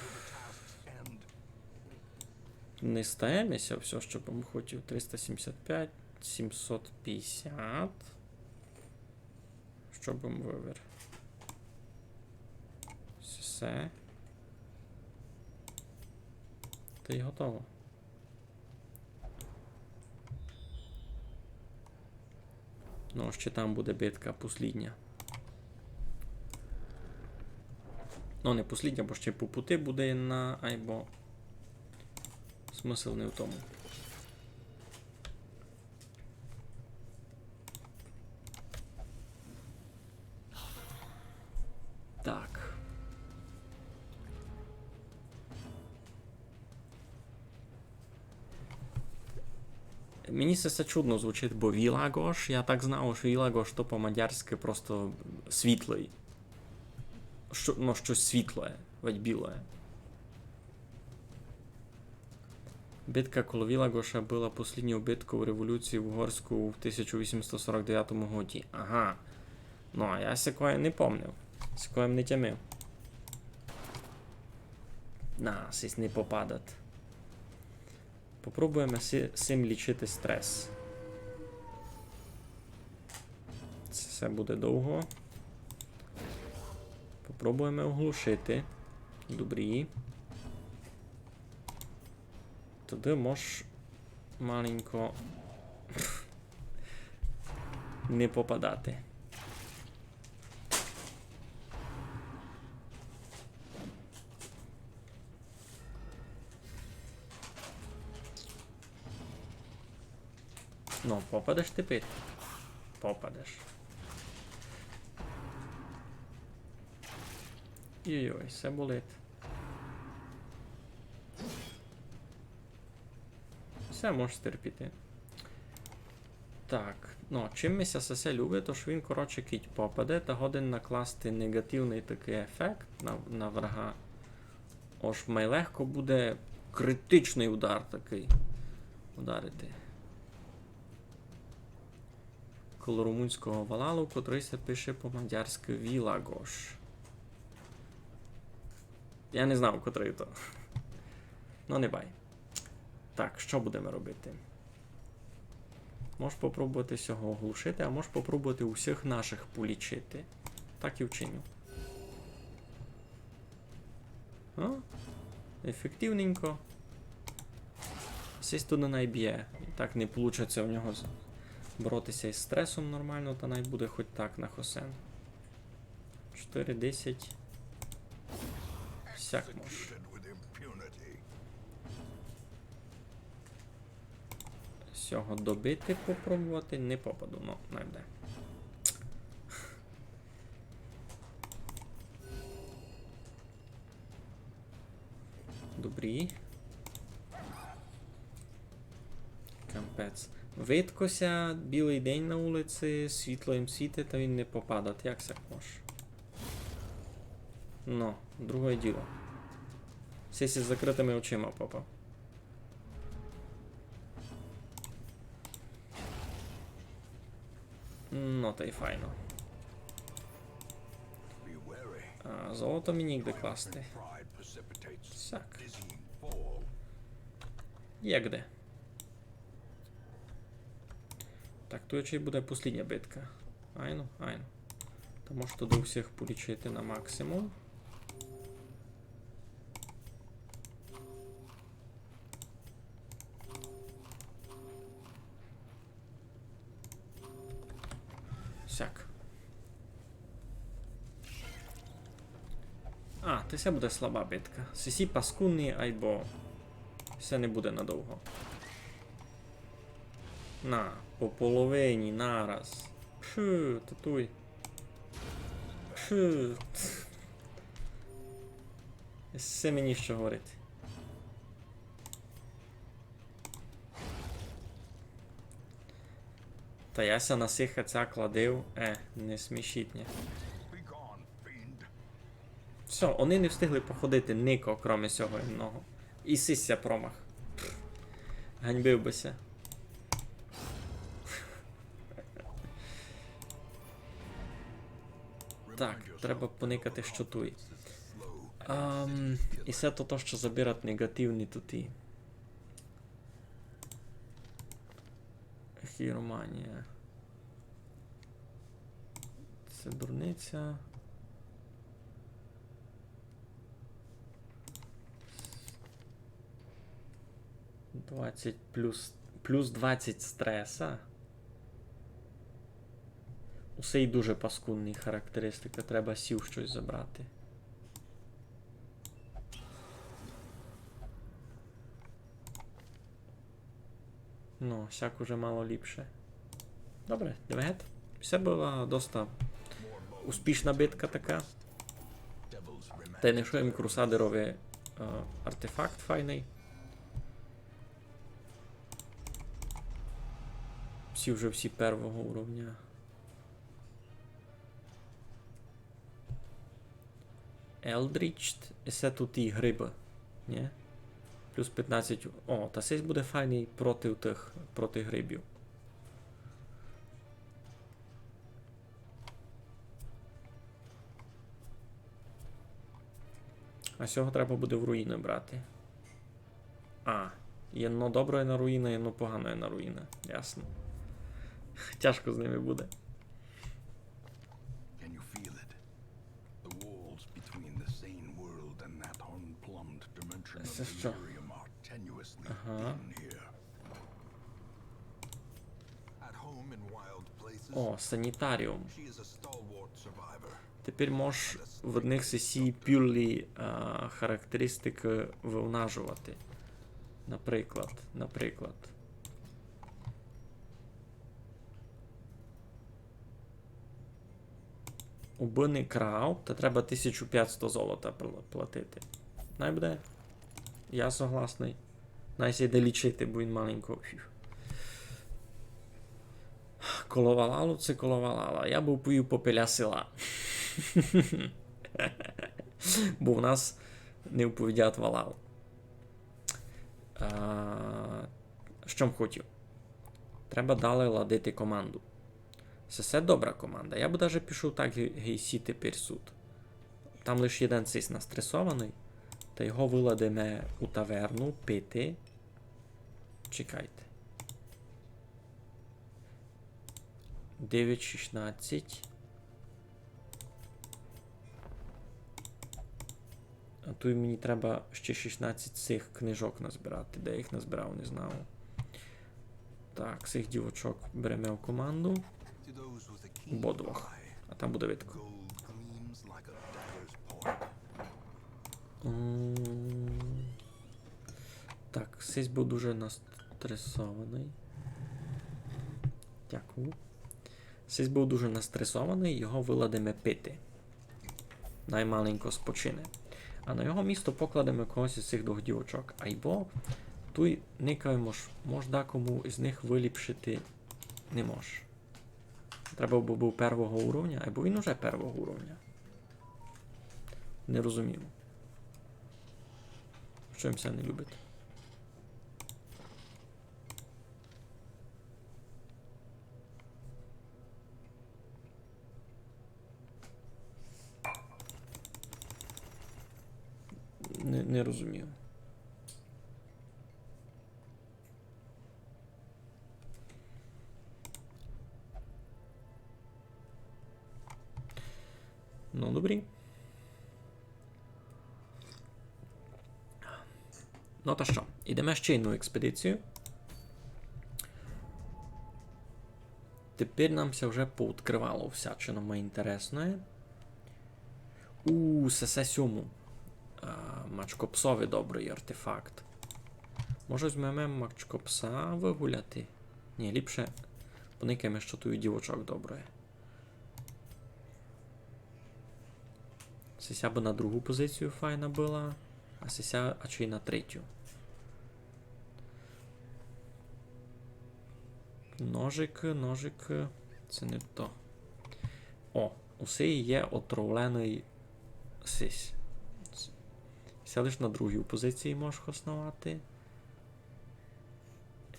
не стаємося, всьо, што бы м хотів. Триста сімдесят пять, сімсот пятдесят. Што бы м вывер? Всьо. Та й готово. Ну, ще там буде битка послідня. Ну, не послідня, бо ще по пути буде єдна, айбо смысл не в тому. Так. Мені се, се чудно звучить, бо Вілагош, я так знав, што Вілагош то по-мадярськы просто світлый. Што, ну, штось світлоє, вадь білоє. Битка коло Вілагоша была послідньов битков революції в Угорську в тисяча вісімсот сорок девятому годі. Ага. Ну, а я сякоє не помнив. Сякоє м не тямив. На, сись не попадать. Попробуєме си-, сим лічити стрес. Се, се буде довго. Попробуєме оглушити. Добрі. Туды мож маленько не попадати. Ну, попадеш тепер? Попадеш. Йой-йой, се болить. Всьо, можеш терпіти. Так, ну, чим ми ся сесе любить, тож він, коротше, кідь попаде, та годен накласти негативный такый ефект на, на врага. Ож май легко буде критичный удар такый ударити. коло румунського валалу, котрый ся пише по-мадярськы Вілагош. Я не знав, котрый то. Ну, не бай. Так, што будеме робити? Мож попробовати сього оглушити, а мож попробовати усіх наших полічити. Так і вчиню. А? Ефективненько. Сись туды най бє. І так не получить ся в нього з-, бороти ся із стресом нормално, та най буде хоть так на хосен. Чотири, десять. Сяк мож. Сього добити попробовати не попаду, ну, най буде. Добрі. Капець. Видко ся, білый день на улици, світло їм світить, та він не попадать. Як сяк мож? Ну, другоє діло. Сись із закрытыми очима попав. Ну, та й файно. А, золото ми нігде класти. Сяк. Є де. Так, туй ще й буде послідня битка. Айно, айно. Та мож туды всіх полічити на максимум. Сяк. А, та се буде слаба битка. Сисі паскудні, айбо се не буде надовго. На, по половині, нараз. Пфу, татуй. Пфу. Се мені што говорити. Та я ся на сих ця кладив. Е, не смішіть, ні. Всьо, они не встигли походити нико, кроме сього одного. І сись ся промах. Пф, ганьбив бы ся. Так, треба поникати, што туй. Ам, і се то, то, што забирать негативні туті. Хіроманія. Се дурниця. Двадцять плюс, плюс двадцять стреса. Усе й дуже паскудні характеристикы, треба сів штось забрати. Ну, сяк уже мало ліпше. Добре, йдеме гет. Се была доста успішна битка така. Та й найшов им крусадерови, е, артефакт файный. Всі вже всі первого уровня. Eldritch, і се туй і грибы, ні? Плюс пятнадцять. О, та сись буде файный проти тых, проти грибів. А сього треба буде в руїны брати. А, єдно доброє на руїна, єдно погано на руїна. Ясно. Тяжко з ними буде. Can you feel it? The walls between the sane world and that unplumbed dimension of Се што? Delirium are tenuously Ага. Thin here. At home in wild places, О, санітаріум. She is a stalwart survivor. Тепер мож в одних сесі пюлі, а, характеристикы вымножовати. Наприклад, наприклад. Убыны крав, та треба тисячу пятсто золота пл-, платити. Най буде. Я согласный. Най ся йде лічити, бо він маленько. Фух. Коло валалу, се коло валала. Я бы повів попеля села. Бо в нас не оповідять валал. А, што м хотів? Треба далі ладити команду. Се, се добра команда. Я бы даже пішов так ги-, гей сі тепер сут. Там лиш єден сись настресованый. Та його выладиме у таверну пити. Чекайте. Девять шістнадцять. А туй мені треба ще шістнадцять сих книжок назбирати. Де я їх назбирав, не знав. Так, сих дівочок береме в команду. Ободвох. А там буде видко. М, так, сись быв дуже настресованый. Дякую. Сись быв дуже настресованый, його выладиме пити. Най маленько спочине. А на його місто покладеме когось із сих двох дівочок. Айбо туй никаєме, мож, мож дакому із них выліпшити не мож. Треба бы быв первого уровня, айбо він уже первого уровня. Не розумію. Што їм ся не любить? Не, не розумію. Ну, добрі. Ну та што, ідеме ще одну експедицію. Тепер нам ся вже пооткрывало всячино моє інтересне. У, сесе сьому. А, мачкопсови добрый артефакт. Може, возьмеме мачкопса выгуляти? Ні, ліпше поникаєме, што туй у дівочок добре. Сися бы на другу позицію файна была, а сися ачей на третю. Ножик, ножик, се не то. О, у сеї є отравленый сись. Се лиш на другій позиції можеш хосновати.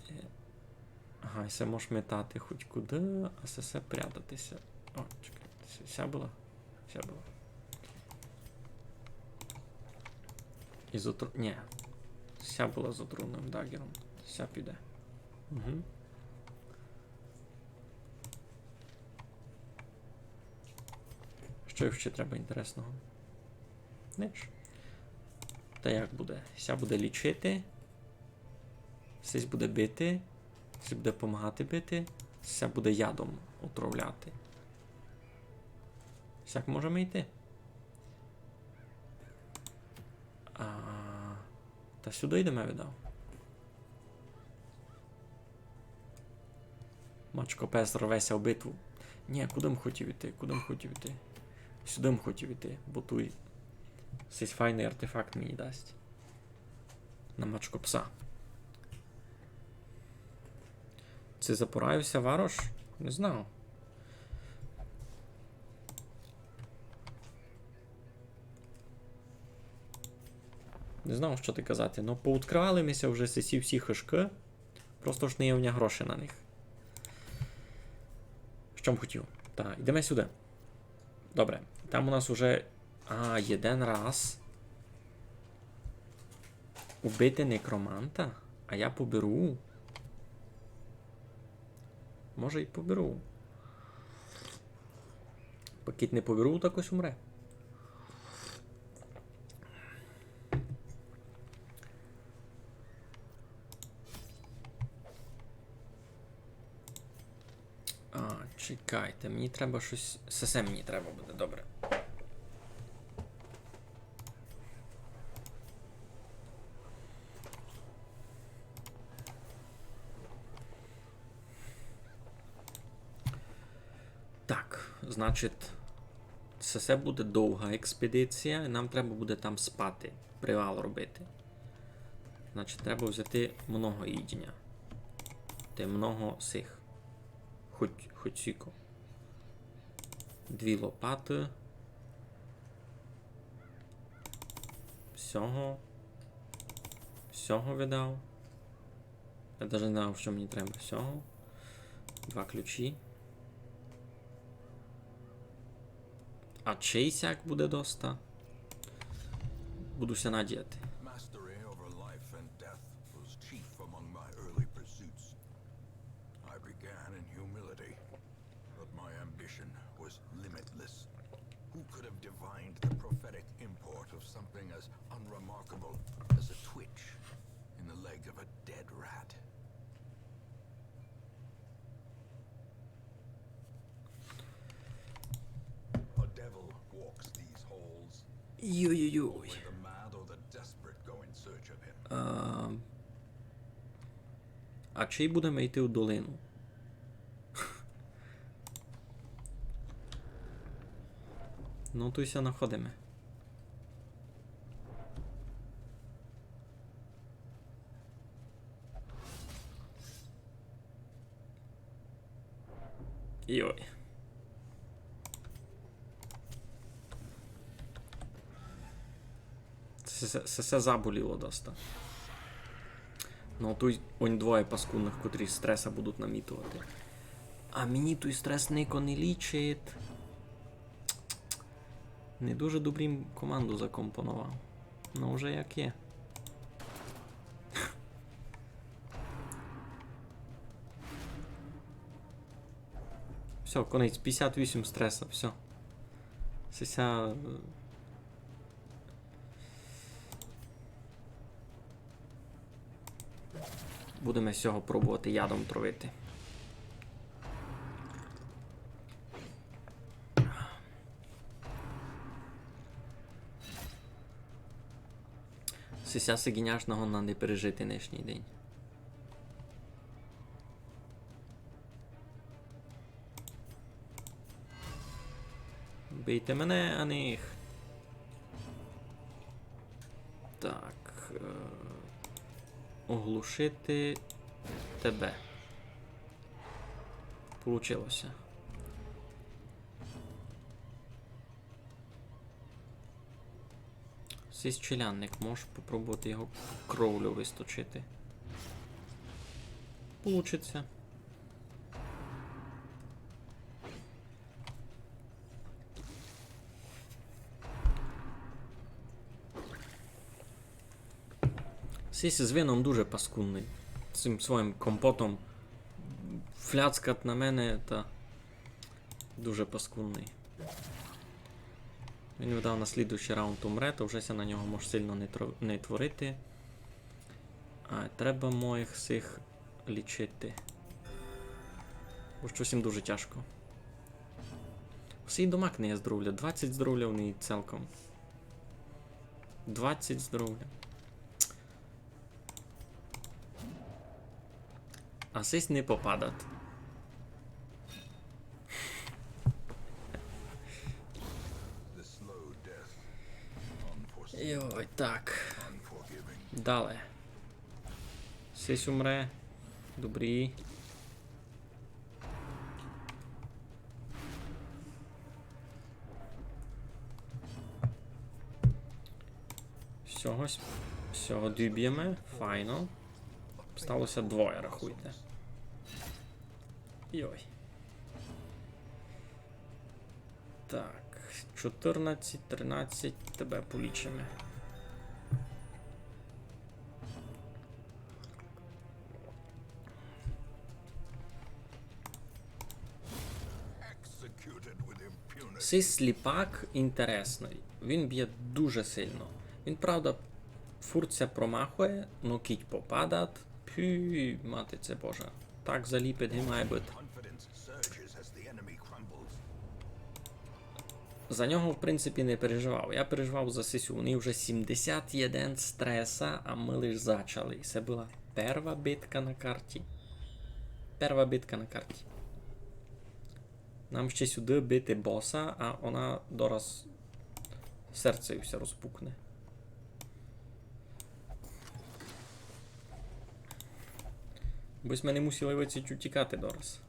Е, ага, і се можеш метати хоть куды, а се, се прятати ся. О, чекай, се, ся была? Ся была. І з отру-, ні. Ся была з отруйным дагером. Ся піде. Угу. Што ще треба інтересного? Нич. Та як буде? Ся буде лічити. Сись буде бити. Сись буде помагати бити. Ся буде ядом отравляти. Сяк можеме йти. А, та сюды йдеме, видав. Мачкопес рве ся в битву. Ні, куды м хотів іти, куды м хотів іти? Сюды м хотів іти, бо туй сись файный артефакт мені дасть. На мачкопса. Ци запораю ся варош? Не знав. Не знав, што ти казати. Ну, пооткрывали ми ся вже сесі всі хышкы. Просто ж не є в ня гроші на них. Што м хотів? Так, йдеме сюды. Добре, там у нас уже, а, єден раз убити некроманта, а я поберу. Може, й поберу. Пакет не поберу, так ось умре. А, чекайте, мені треба штось. Сесе мені треба буде, добре. Так, значить, се, се буде довга експедиція, і нам треба буде там спати, привал робити. Значить, треба взяти много їдіня. Та й много сих. Хоть, хоть сіко. Дві лопаты. Всього. Всього видав. Я даже не знав, што мені треба всього. Два ключі. А чей сяк буде доста? Буду ся надіяти. Mastery over life and death was chief among my early pursuits. I began in humility, but my ambition was limitless. Who could have divined the prophetic import of something as unremarkable as a twitch in the leg of a dead rat? A devil walks these halls. Йой-йой-йой. Where the mad or the desperate go in search of him. А, а чий будеме йти у долину? Ну, туй ся находиме. Йой. Се, се, се, се заболіло доста. Ну, туй онь двоє паскудных, котрі стреса будуть намітовати. А мені туй стрес нико не лічить. Не дуже добрі м команду закомпонував. Ну, вже як є. Всьо, конець, пятдесят вісім стреса, всьо. Сися, е, будеме сього пробовати ядом травити. Сися сиґіняшного нам не пережити нынішній день. Бийте мене, а не їх. Так. Е, оглушити тебе. Получило ся. Сись челядник, можеш попробовати його кровлю висточити. Получить ся. Сись з вином дуже паскудный. Сим своїм компотом фляцкать на мене, та дуже паскудный. Він, видав, на слідуючий раунд умре, то вже ся на нього мож сильно не тро-, не творити. А треба моїх сих лічити. Бо штось їм дуже тяжко. Всі домак не є здоровля. Двадцять здоровля в неї цілком. Двадцять здоровля. А сись не попадать. The slow death. Unforeseen. Йой, так. Unforgiving. Дале. Сись умре. Добрі. Сього с-, сього доб'єме. Файно. Стало ся двоє, рахуйте. Йой. Так, чотирнадцять, тринадцять, тебе полічиме. Executed with impunity. Сись сліпак інтересный. Він бє дуже сильно. Він, правда, фурт ся промахує, но кідь попадат, пю, матице Божа. Так заліпить, ги має быти. Confidence surges as the enemy crumbles. За нього, в принципі, не переживав. Я переживав за сисю. У неї вже сімдесят єден стреса, а мы лиш зачали. Се была перва битка на карті. Перва битка на карті. Нам ще сюды бити боса, а она дораз серце їй ся розпукне. Бо сьме не мусили выдцить утікати дораз.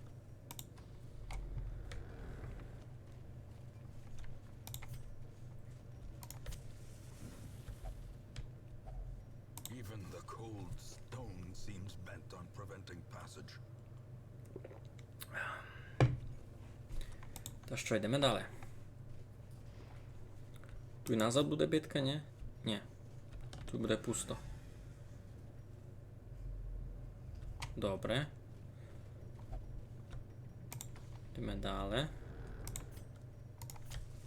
Even the cold stone seems bent on preventing passage. Та што, йдеме далі? Туй назад буде битка, нї? Нї. Туй буде пусто. Добре. Йдеме дале.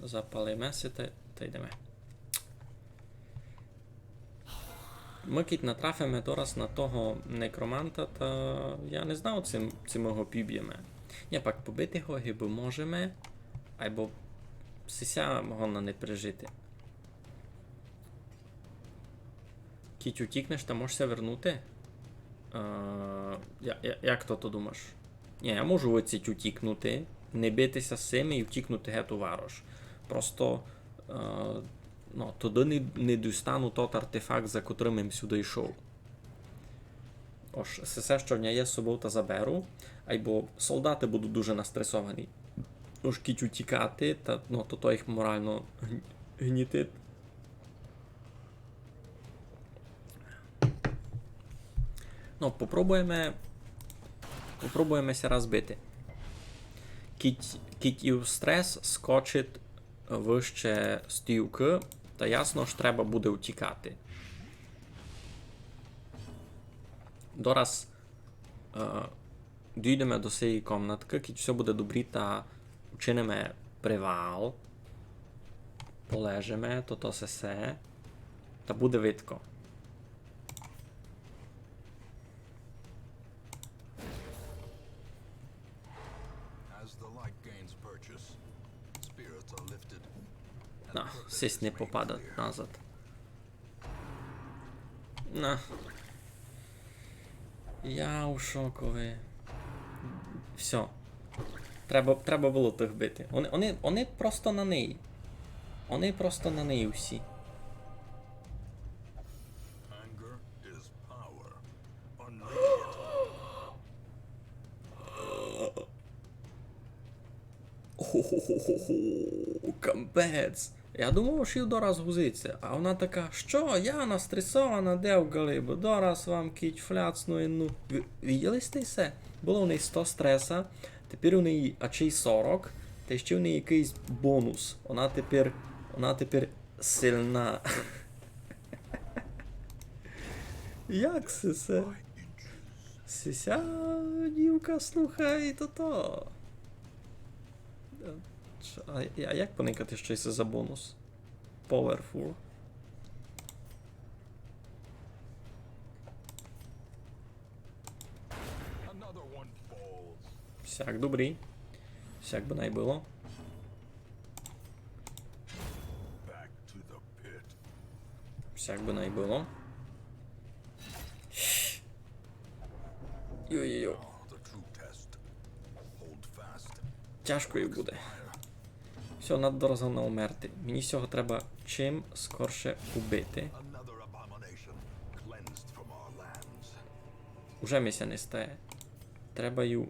Запалиме си та, та йдеме. Мы кідь натрафиме дораз на того некроманта, та я не знав, ци, ци мы го пібєме. Нї, пак побити го гибы можеме, айбо сися го на не пережити. Кідь утікнеш, та можеш ся вернути? Е, я, я, як то, то думаш? Нї, я можу оціть утікнути, не бити ся з сими і втікнути гет у варош. Просто, е, ну, туды не, не дістану тот артефакт, за котрым им сюды йшов. Ож, се, се, што в ня є з собов, та заберу, айбо солдаты будуть дуже настресовані. Ож кідь утікати, та, ну, то, то їх морално гн-, гнітить. Ну, попробуєме, попробуєме ся раз бити. Кідь, кідь і в стрес скочить выще стівкы, та ясно, ож треба буде утікати. Дораз, е, дійдеме до сеї комнаткы, кідь всьо буде добрі, та учиниме привал. Полежиме, тото сесе. Та буде видко. As the light gains purchase, spirits are lifted, and... На, purpose сись не is made попадать clear. Назад. На. Я у шокови. Всьо. Треба, треба было тых бити. Они, они, они просто на неї. Они просто на неї всі. Anger is power. Unleash it. Хо-хо-хо-хо-хо, капець. Я думав, што дораз гузиться. А она така: «Што? Я настресована, де в галибу? Дораз вам кідь фляцну єдну». Ви-, виділи сьте се? Было у неї сто стреса, тепер у неї ачей сорок, та ще у неї якыйсь бонус. Она тепер, она тепер сильна. Як се се? Сися дівка, слухай, то то. Чо, а, а як поникати, што се за бонус? Powerful. Всяк добрі. Всяк бы най было. Всяк бы най было. Йо-йо-йо. Тяжко їй буде. Всьо, надо дораз умерти. Мені сього треба чим скорше убити. Уже ми ся не стає. Треба ю-,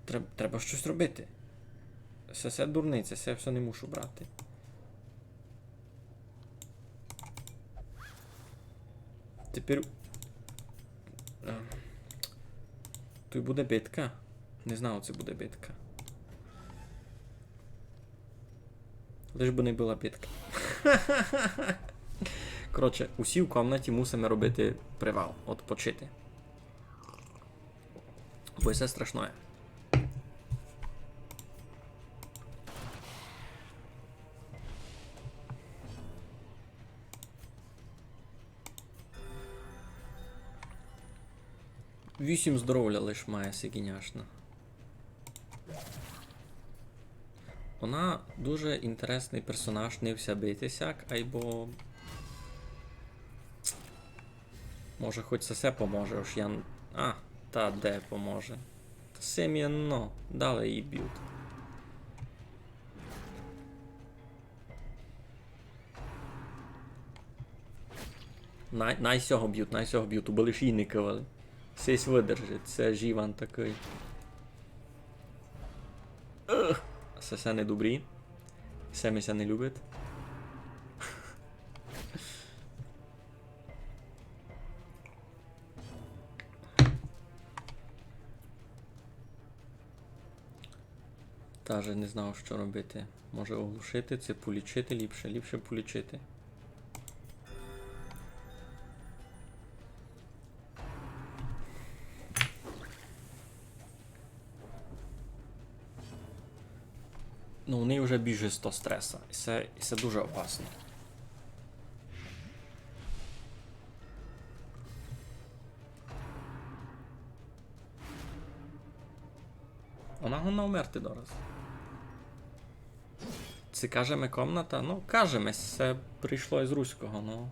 треб-, треба штось робити. Се, се дурниця, се я всьо не мушу брати. Тепер, е, туй буде битка? Не знав, ци буде битка. Лиш бы не была битка. Коротше, усі в комнаті мусиме робити привал, отпочити. Бо се страшноє. Вісім здоровля лиш має сиґіняшна. Она дуже інтересный персонаж, не вся бити сяк, айбо може хоть се поможе, ож я н-, а, та де поможе. Та симєнно, дале її бють. Най, най сього бють, най сього бють, убы лиш її не кывали. Сись выдержить, се ж Іван такый. Ех, се, се не добрі. Се ми ся не любить. Даже не знав, што робити. Може оглушити, ци полічити ліпше? Ліпше полічити. Ну, у неї вже більше сто стреса. І се, і се дуже опасно. Она годна вмерти дораз. Ци кажеме комната? Ну, кажеме, се прийшло із руського, ну.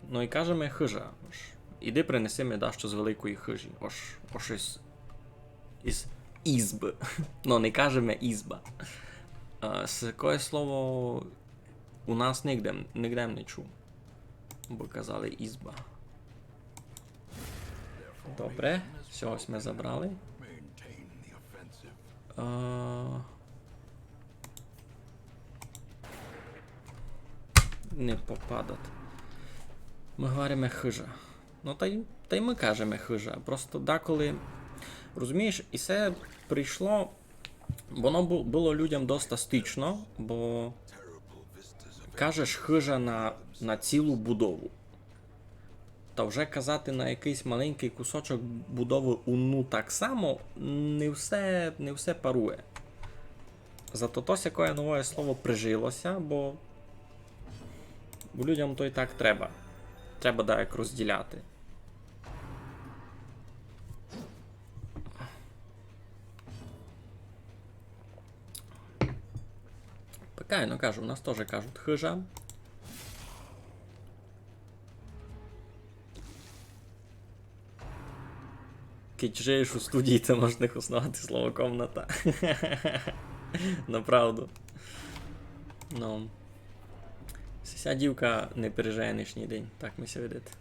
Ну і кажеме хыжа. Ож, іди принеси ми дашто з великої хыжі. Ож, ож із, із ізбы. Ну, не кажеме ізба. Е, се такоє слово у нас нигде, нигде не чув. Бо казали ізба. Добре, всього сьме забрали. А, не попадать. Мы говориме хыжа. Ну, та й, та й мы кажеме хыжа. Просто деколи, розумієш, і се прийшло, воно бу-, было людям доста стычно, бо кажеш хыжа на, на цілу будову. Та вже казати на якыйсь маленькый кусочок будовы уну так само, не все, не все парує. Зато то сякоє новоє слово прижило ся, бо, бо людям то і так треба. Треба даяк розділяти. Пекайно кажу, у нас тоже кажуть хыжа. Кидь жиєш у студії, то можеш не хосновати слово комната. Направду. Ну. Ся дівка не пережиє нынішній день, так ми ся видить.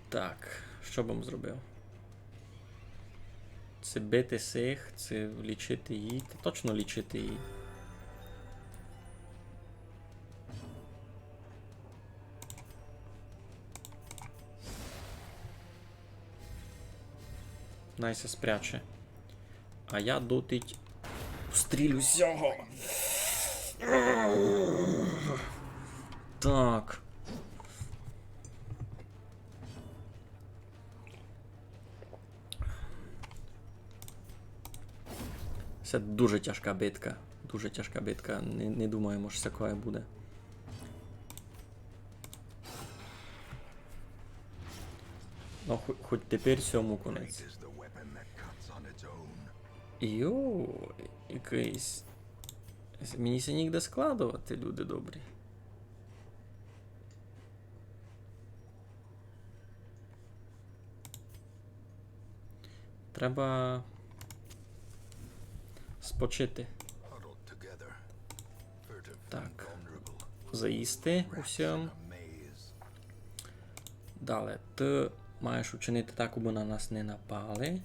Так, што бым зробив? Ци бити сих, ци лічити її? Та точно лічити її. Най ся спряче. А я дотить стрілю сього. Так. Се дуже тяжка битка. Дуже тяжка битка. Не, не думаю, може, сякоє буде. Ну, хо-, хоть тепер сьому конець. Йо, якыйсь. Мені ся нігде складовати, люди добрі. Треба спочити. Так. Заїсти усім. Дале, ты маєш учинити так, абы на нас не напали.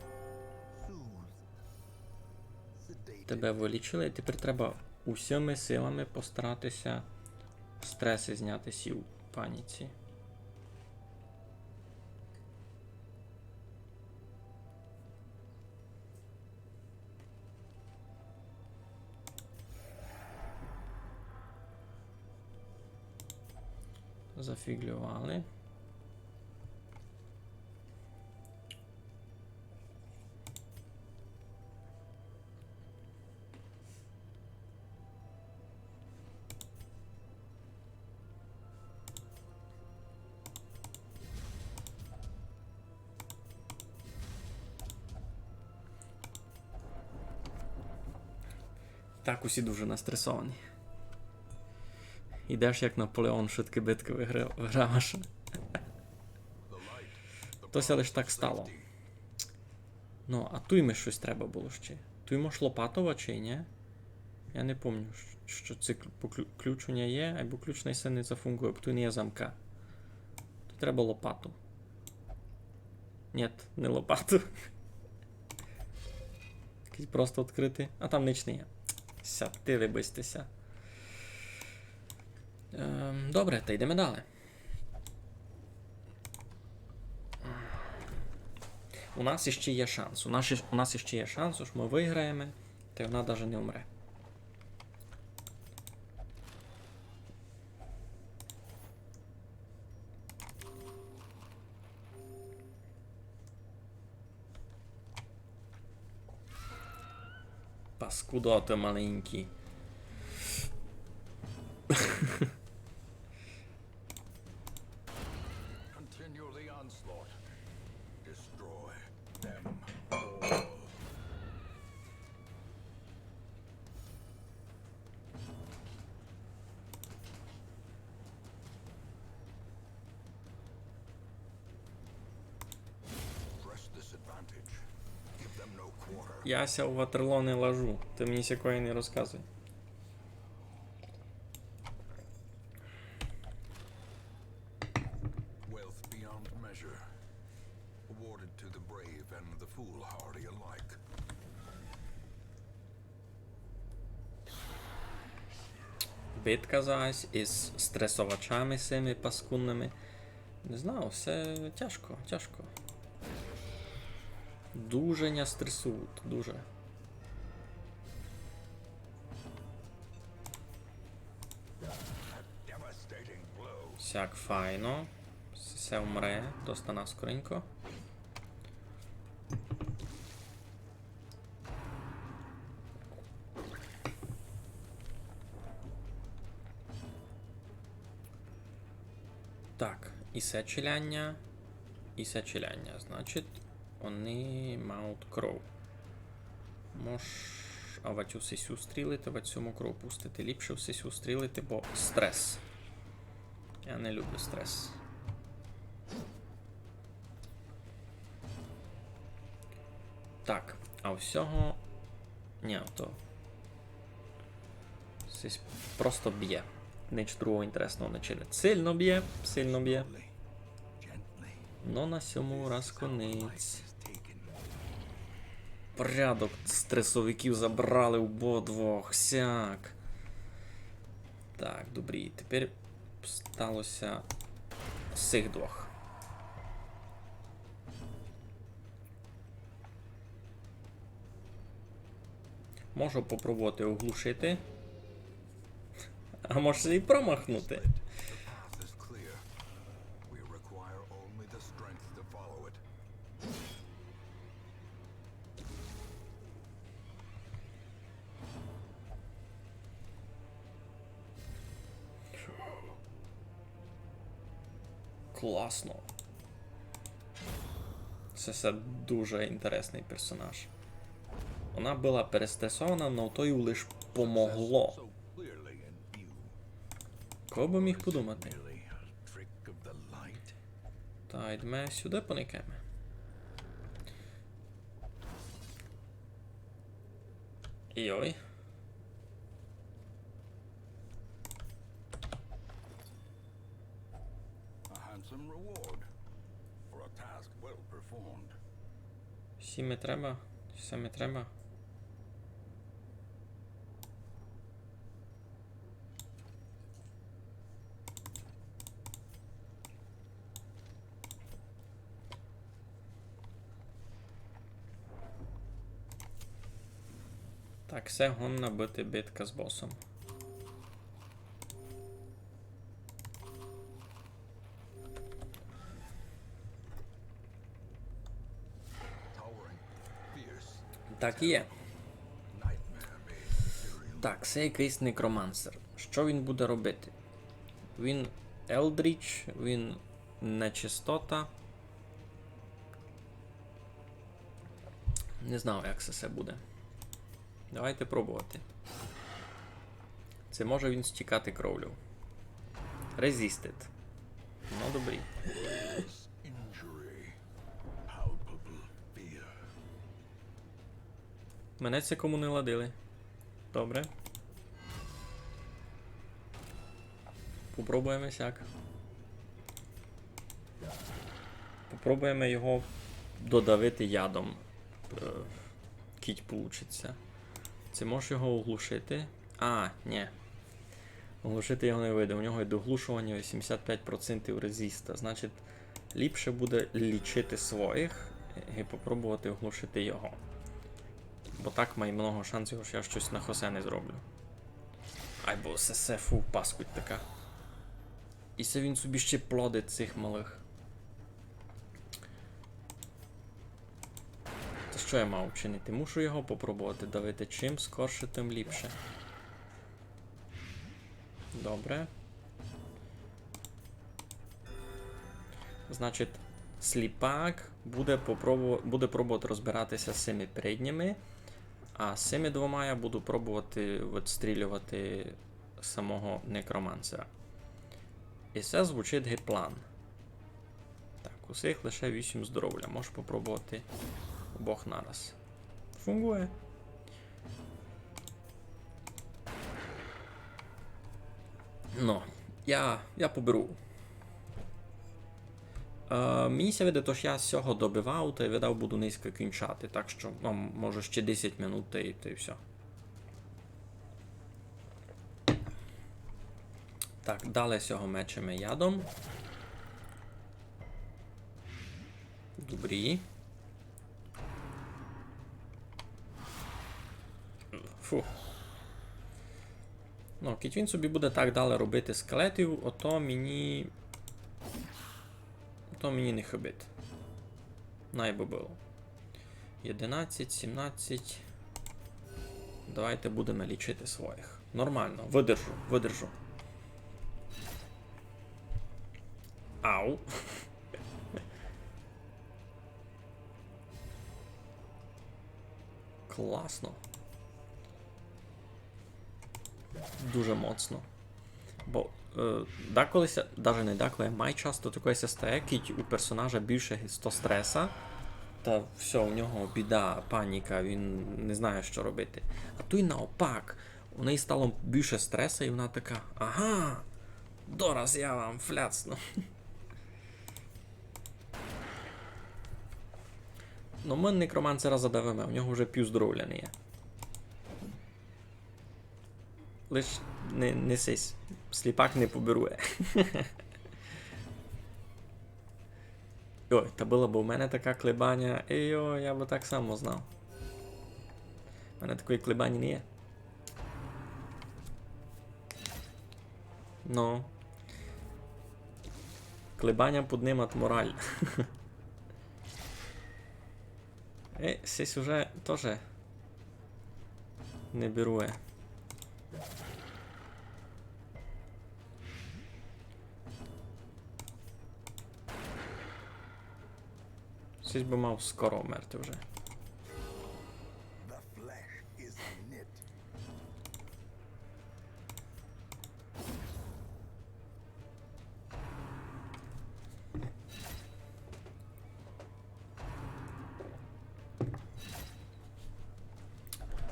Тебе вылічили, і тепер треба усіма силами постарати ся стреси зняти сі у паніці. Зафіґльовали. Так, усі дуже настресовані. Ідеш як Наполеон, швидкі биткы выгра-, выграваш. То ся лиш так стало. Ну, а туй ми штось треба было ще. Туй мож лопатовачи, нї? Я не помню, ш-, што ци кл-, по клю-, ключ у ня є, айбо ключ най се не зафунґує, бо туй не є замка. Туй треба лопату. Нєт, не лопату. Якыйсь просто відкрыти. А там нич не є. Сятили бы сьте ся. Ем, добре, та йдеме дале. У нас іщи є шанс. У нас, іщ- у нас іщи є шанс, ож мы выграєме, та й она даже не умре. Паскудоты маленькі. Continue the onslaught. Destroy them all. Press this advantage. Give them no quarter. Я ся у ватерло не лажу, ты мені сякоє не розказуй. Wealth beyond measure, awarded to the brave and the foolhardy alike. Битка зась із стресовачами сими паскудными. Не знаю, всьо тяжко, тяжко. Дуже ня стресують, дуже. Сяк файно. Всьо вмре, доста наскоренько. Так, і се челяня, і се челяня. Значить, они мають кров. Мож авать у сесю стрілити, авать сьому кров пустити. Ліпше в сесю стрілити, бо стрес. Я не люблю стрес. Так, а у сього... Ні, то... Сись просто бє. Нич другого інтересного не чинить. Сильно бє, сильно бє. Но на сьому раз конець. Порядок, стресовиків забрали ободвох. Сяк. Так, добрі, тепер сталося сих двох. Можу попробовати оглушити. А може і промахнути. Класно. Се, се дуже інтересный персонаж. Она была перестресована, но то їй лиш помогло. Хто бы міг подумати? Та йдеме сюды поникаєме. Йой. A handsome reward for a task well performed. Сі ми треба, се ми треба. Так, се годна быти битка з босом. Так і є. Так, се якыйсь некромансер. Што він буде робити? Він елдріч, він нечистота. Не знаю, як се всьо буде. Давайте пробовати. Ци може він стікати кровлю? Резістит. Ну, добрі. Мене ци кому не ладили. Добре. Попробуєме сяк. Попробуєме його додавити ядом. Е, кідь получить ся. Ци можеш його оглушити? А, ні. Оглушити його не вийде. У нього є до оглушованя вісімдесят пять процентів резіста. Значить, ліпше буде лічити своїх і попробовати оглушити його. Бо так має много шансів, што я штось на хосе не зроблю. Айбо се, се фу, паскудь така. І се він собі ще плодить цих малых. Та што я мав учинити? Мушу його попробовати давити. Чим скорше, тым ліпше. Добре. Значить, сліпак буде попробу-, буде пробовати розбирати ся з сими передніми, а з сими двома я буду пробовати відстрілювати самого некромансера. І се звучить ги план. Так, усіх лише вісім здоровля. Можеш попробовати обох нараз. Фунґує. Ну, я, я поберу. Е, мені ся видить, ож я сього добивав, та й видав буду низько кінчати. Так што, ну, може, ще десять минут, та й, та й всьо. Так, далі сього мечеме ядом. Добрі. Фу. Ну, кідь він собі буде так далі робити скелетів, ото мені, ото мені не хибить. Най бы было. Одинадцять, сімнадцять. Давайте будеме лічити своїх. Нормално, выдержу, выдержу. Ау. Класно. Дуже моцно. Бо, е, деколи ся, даже не деколи, май часто такоє ся стає, кідь у персонажа більше сто стреса, та всьо, у нього біда, паніка, він не знає, што робити. А туй наопак, у неї стало більше стреса, і вона така: «Ага, дораз я вам фляцну». Ну, мы некромансера задавиме, у нього вже пів здоровля не є. Лиш не, не сись, сліпак не поберує. Ой, та было бы у мене таке клебаня, йой, я бы так само знав. У мене такої клебані не є. Ну. Клебаня піднимать мораль. Е, сись уже тоже не берує. Сись бы мав скоро вмерти вже.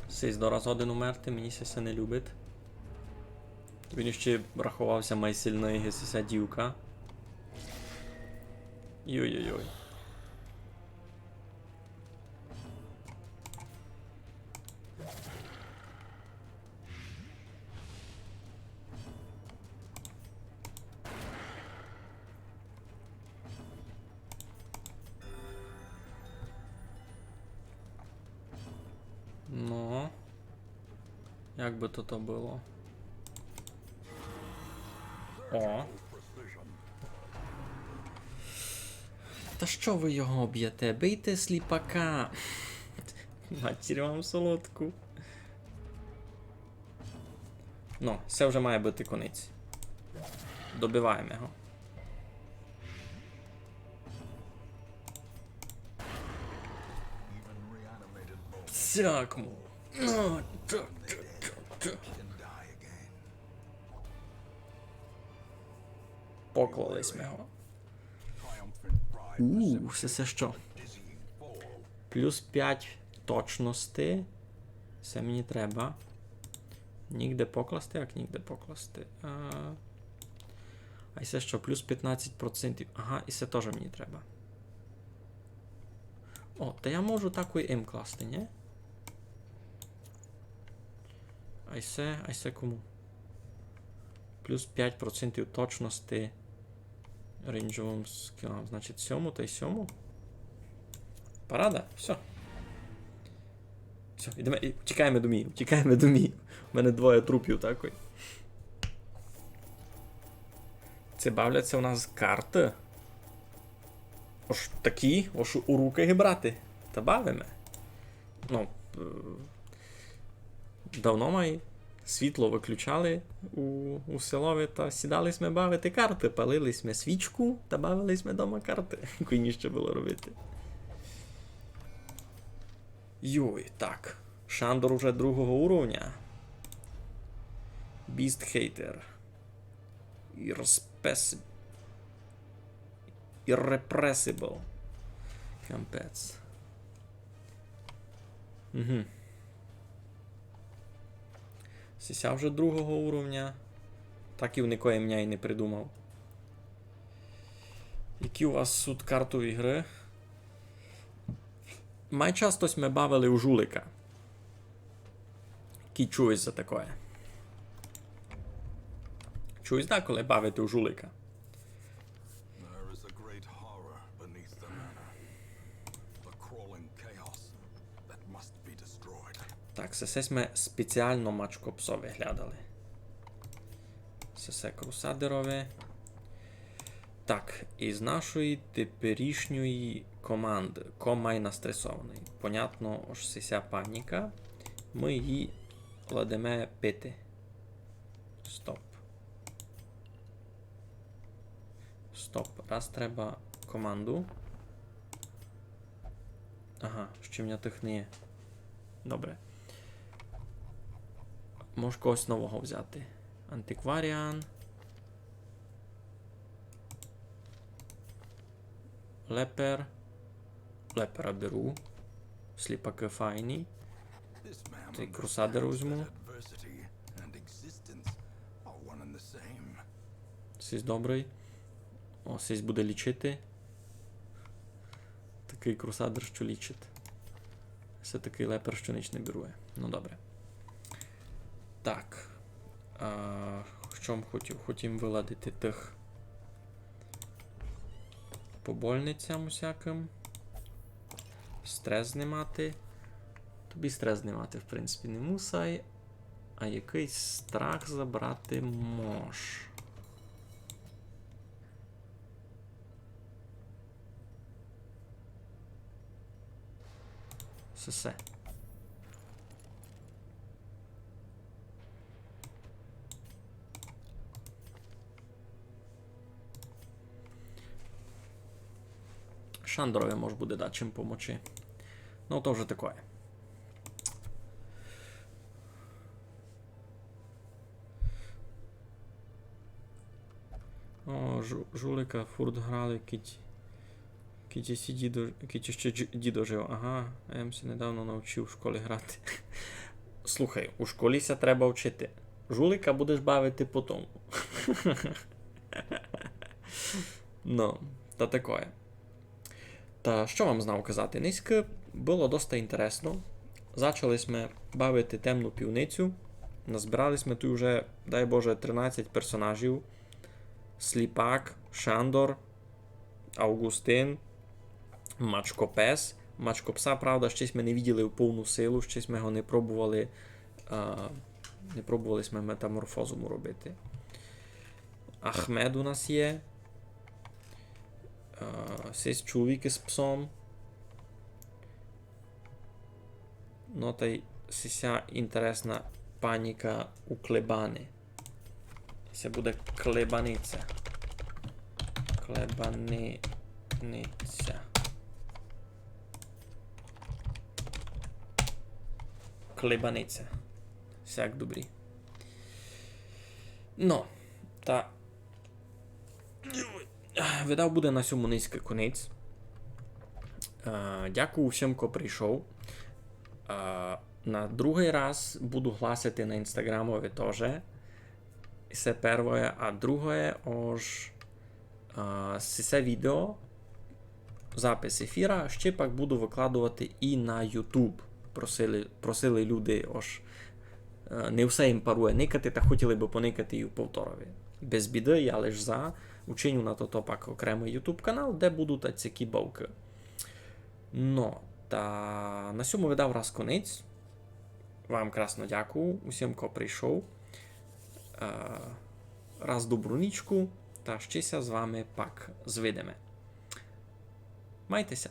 Сись дораз годен умерти, мені ся се не любить. Він іщи раховав ся май сильный, ги сися дівка. Йой-йой-йой. Ну. Як бы то то было? О. Та што вы його б'єте? Бийте сліпака! Матір вам солодку. Ну, се вже має быти конець. Добиваєме його. Сяк му. Ну, так, так, так, так. Поклали сьме його. У, се, се што? Плюс пять точности. Се мені треба. Нігде покласти, як нігде покласти. А, а се што? Плюс пятнадцять процентів. Ага, і се тоже мені треба. О, та я можу такой им класти, нї? А й се, а й се кому? Плюс пять процентів точности рейнджовым скілам. Значить, сьому та й сьому. Парада, всьо. Всьо, ідеме, і втікаєме домів, втікаєме домів. У мене двоє трупів такой. Ци бавлять ся у нас карты? Ож такі, ож у рукы ги брати. Та бавиме. Ну, е, давно май світло выключали у, у селови та сідали сьме бавити карты, палили сьме свічку та бавили сьме дома карты. Кой ніж іщи было робити. Йой, так. Шандор уже другого уровня. Beast Hater. Irrespes-, Irrepressible. Капець. Угу. Сися вже другого уровня. Так і в никоє меняй не придумав. Які у вас сут картові гры? Май часто сьме бавили у жулика. Кі чуєш за такоє? Чуєш, да, коли бавити у жулика? There is a great horror beneath the manor. A crawling chaos that must be destroyed. Так, се, се сьме спеціално мачкопсови глядали. Се, се крусадерови. Так, із нашої теперішньої команды, ко май настресованый. Понятно, ож сися паніка. Мы її ладиме пити. Стоп. Стоп. Раз треба команду. Ага, ще в мене тых не є. Добре. Мож когось нового взяти. Антикваріан. Лепер. Лепера беру. Сліпакы файні. Тай крусадер возьму. Сись добрый. О, сись буде лічити. Такый крусадер, што лічить. Се такый лепер, што нич не берує. Ну, добре. Так. А, што м хотів? Хотів выладити тых по больницям усякым. Стрес знимати. Тобі стрес знимати, в принципі, не мусай. А якыйсь страх забрати мож. Се, се. Шандрови мож буде дачим помочи. Ну, то вже такоє. О, жу-, жулика фурт грали, кідь, кідь іщи дідо, кідь іщи дж-, дідо жив. Ага, я м ся недавно навчив у школі грати. Слухай, у школі ся треба вчити. Жулика будеш бавити потом. Ну, та такоє. Та што вам знав казати? Нынька было доста інтересно. Зачали сьме бавити Темну пивницю. Назбирали сьме туй уже, дай Боже, тринадцять персонажів. Сліпак, Шандор, Августин, Мачкопес. Мачкопса, правда, ще сьме не виділи в повну силу, ще сьме го не пробовали, а, не пробовали сьме метаморфозу му робити. Ахмед у нас є. А, сись чоловік із псом. Ну, тай сися інтересна паніка у Клебани. Се буде Клебаниця. Клебаниця. Клебаниця. Сяк добрі. Ну, та видав буде на сьому нынька конець. Е, дякую всім, ко прийшов. Е, на другый раз буду гласити на інстаграмови тоже. Се первоє, а другоє, ож, е, се, се відео, запис ефіра, ще пак буду выкладовати і на YouTube. Просили, просили люди, ож, е, не все їм парує никати, та хотіли бы поникати і у повторови. Без біды, я лиш за. Учиню на тото пак окремый YouTube канал, де будуть сякі бавкы. Но, та на сьому видав раз конець. Вам красно дякую усім, ко прийшов. Е, раз добру нічку, та ще ся з вами пак звидиме. Майте ся.